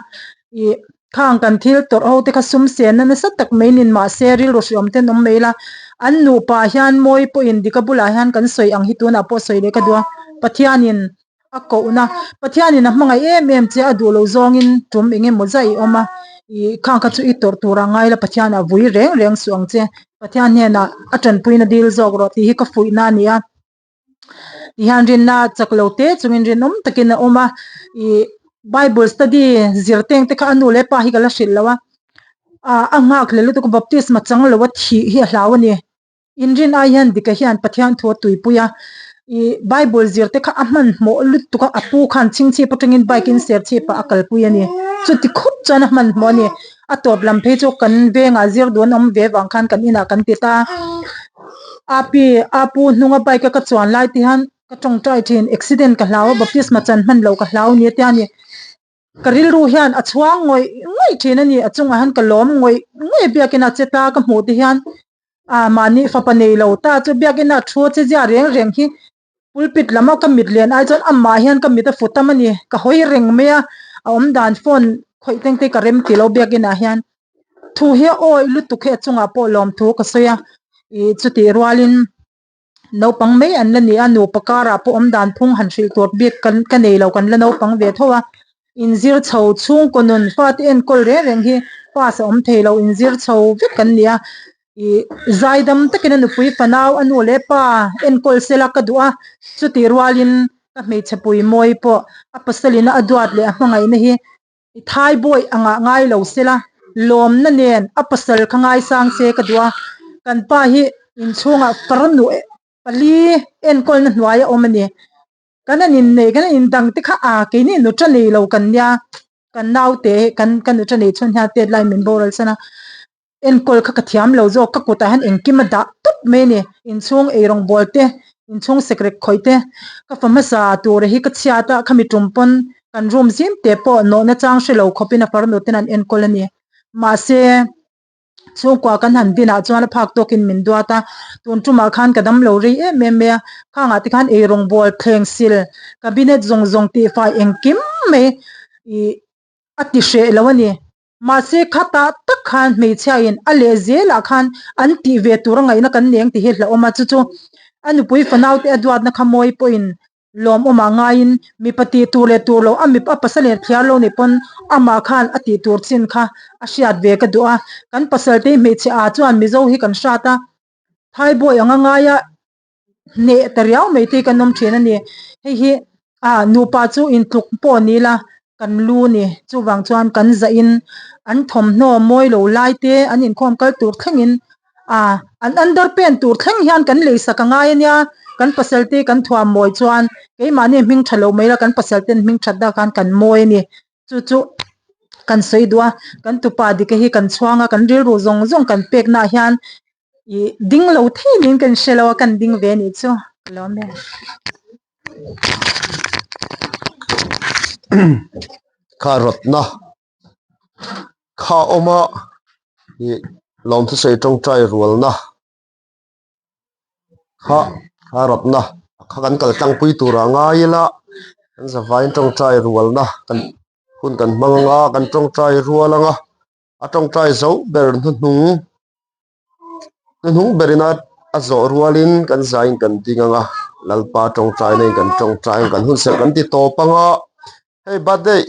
ih khang kan thil tawrh ho te kha sum senna nasa tak mai nin mahse rilru hriawm ten awm mai la, an nupa hian mawi pawhin dika bulah hian kan sawi ang hi tunah pawh sawi leh ka duh a, Pathianin a kohna Pathianin a hmangaih em em che a duh loh zawngin tum eng emaw zah i awm a, ih khang kha chu i tawrh turah ngai la Pathianah vui reng reng suh ang che, Pathian hnenah a tanpuina dil zawk rawh tih hi ka fuihna a ni a. Tihian rinna chak lo te chungin rinawm takin a awm a, ih bible study zir teng te kha a nu leh pa hi ka la hrilh lo a, ah a nghak hlel lutuk a baptisma chang lo a thih hi a hlau a ni, inrin ai hian dika hian Pathian thu a tuipui a. Ih Bible zir te kha a hmanhmawh lutuk a, a pu khan chhingchhip atangin bike in serchhip ah a kalpui a ni. Chuti khup chuan a hmanhmawh a ni. A tawp lam phei chu kan vengah zir duh an awm ve vang khan kan inah kan ti ta a. Api a pu hnunga bike a ka chuan lai te hian ka tawngtai thin accident ka hlau a baptisma chan hman loh ka hlau nia tia ni. Ka rilru hian a chhuang ngawih ngawih thin a ni. A chungah hian ka lawm ngawih ngawih a biakina che ta ka hmuh te hian ah mahni fapa nei lo ta chu biakina thu a che zia reng reng hi pulpit lam a ka mit len ai chuan amah hian ka mit a fu tam a ni. Ka hawi reng mai a, a awm dan phone khawih teng te ka rem ti lo biakinah hian thu hi a awih lutuk hi a chungah pawh lawmthu ka sawi a ih chutih rualin. Naupang mai an la ni a, nupa karah pawh awm dan phung han hrilh tur bik kan ka nei lo, kan la naupang ve tho a. Inzir chho chhungkaw nun fate enkawl reng reng hi pass a awm thei lo, inzir chho vek kan ni a. Ih zaidam takin a nupui fanau a nu leh pa enkawl sela ka duh a, chutih rualin ka hmeichhe pui mawi pawh a pasalina a duat leh a hmangaihna hi I thai bawi angah ngai lo sela, lawmna nen a pasal kha ngaisang se ka duh a, kan pa hi inchhungah farnu pali enkawlna hnuai a awm a ni. Kan an innei, kan an indang te kha a keini nuṭa nei lo kan nia, kan naute kan ka nuṭa nei chhun hian tet lai min boral san a. Enkawl kha ka thiam lo zawk, ka kutah hian engkim a dah tawp mai a ni. Inchhung eirawng bawl te, inchhung sekrek khawih te, ka fa hmasa tura hi ka chhiat a, khami tum pawn kan room zim te pawh nawhna chang hre lo khawpin a farnu ten an enkawl a ni. Mahse, chhungkua kan han dinah chuan a phak tawkin min duat a, tun tumah khan ka dam lo rei em em mai a, khangah te khan eirawng bawl, thleng sil, cabinet zawng zawng tihfai engkim mai ih a ti hreh lo a ni. Mahse khatah tak khan hmeichhiain a leh zelah khan an tih ve tur a ngaihna kan neng tih hi hlauhawm a, chu chu a nupui fanaute a duatna kha mawi pawhin lawmawmah ngaiin mipa tih tur leh tur lo a mipa a pasal in a thiar lo nih pawn amah khan a tih tur chin kha a hriat ve ka duh a, kan pasalte hi hmeichhe ah chuan Mizo hi kan hrat a, Thaibawi anga ngaia hneh ta riau mai te hi kan awm thin a ni. Hei hi ah nupa chu intluk pawh ni ila kan lu a ni. Chuvang chuan kan zahin an thawmhnaw mawi lo lai te an inkhawm kal tur thlengin ah an underpant tur thleng hian kan lei sak a ngai a nia. Kan pasal te kan thuam mawi chuan keimahni hming tha lo mai ila kan pasal ten hming that dak khan kan mawi a ni. Chu chu kan sawi duh a, kan tupa dika hi kan chhuang a, kan rilru zawng zawng kan pek naah hian ih ding lo thei niin kan hre lo a, kan ding ve anih chu ka lawm e. Kha rawtna kha awm a ih lawmthusawi tawngtai rualna kha kha rawtna kha kan kal tlangpui turah ngai ila kan zavain tawngtai rualna kan hun kan hmang anga kan tawngtai rual anga a tawngtai zo ber hnuhnung hnuhnung berin a a zawh rualin kan zaiin kan ding anga Lalpa tawngtai na in kan tawngtai ang kan hun serh kan ti tawp anga hei birthday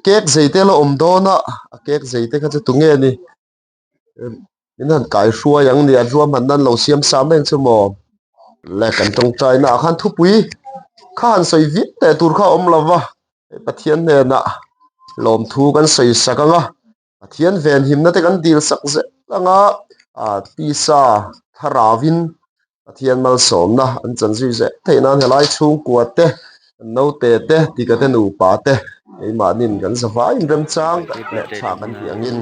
cake zei te la awm dawn a a cake zei te kha chu tunge ni. Min han kai hruai ang ni a ruahman nan lo siam sa mai ang chu maw le kan tawngtai naah khan thupui kha han sawi viau teh tur kha a awm lo va Pathian hnenah lawmthu kan sawi sak ang a Pathian venhimna te kan dil sak zel ang a ah tisa thlarauin Pathian malsawmna an chan zui zel theih nan helai chhungkua te naute te tika te nupa te keimahnin kan zavai inremchang leh tha kan tih angin.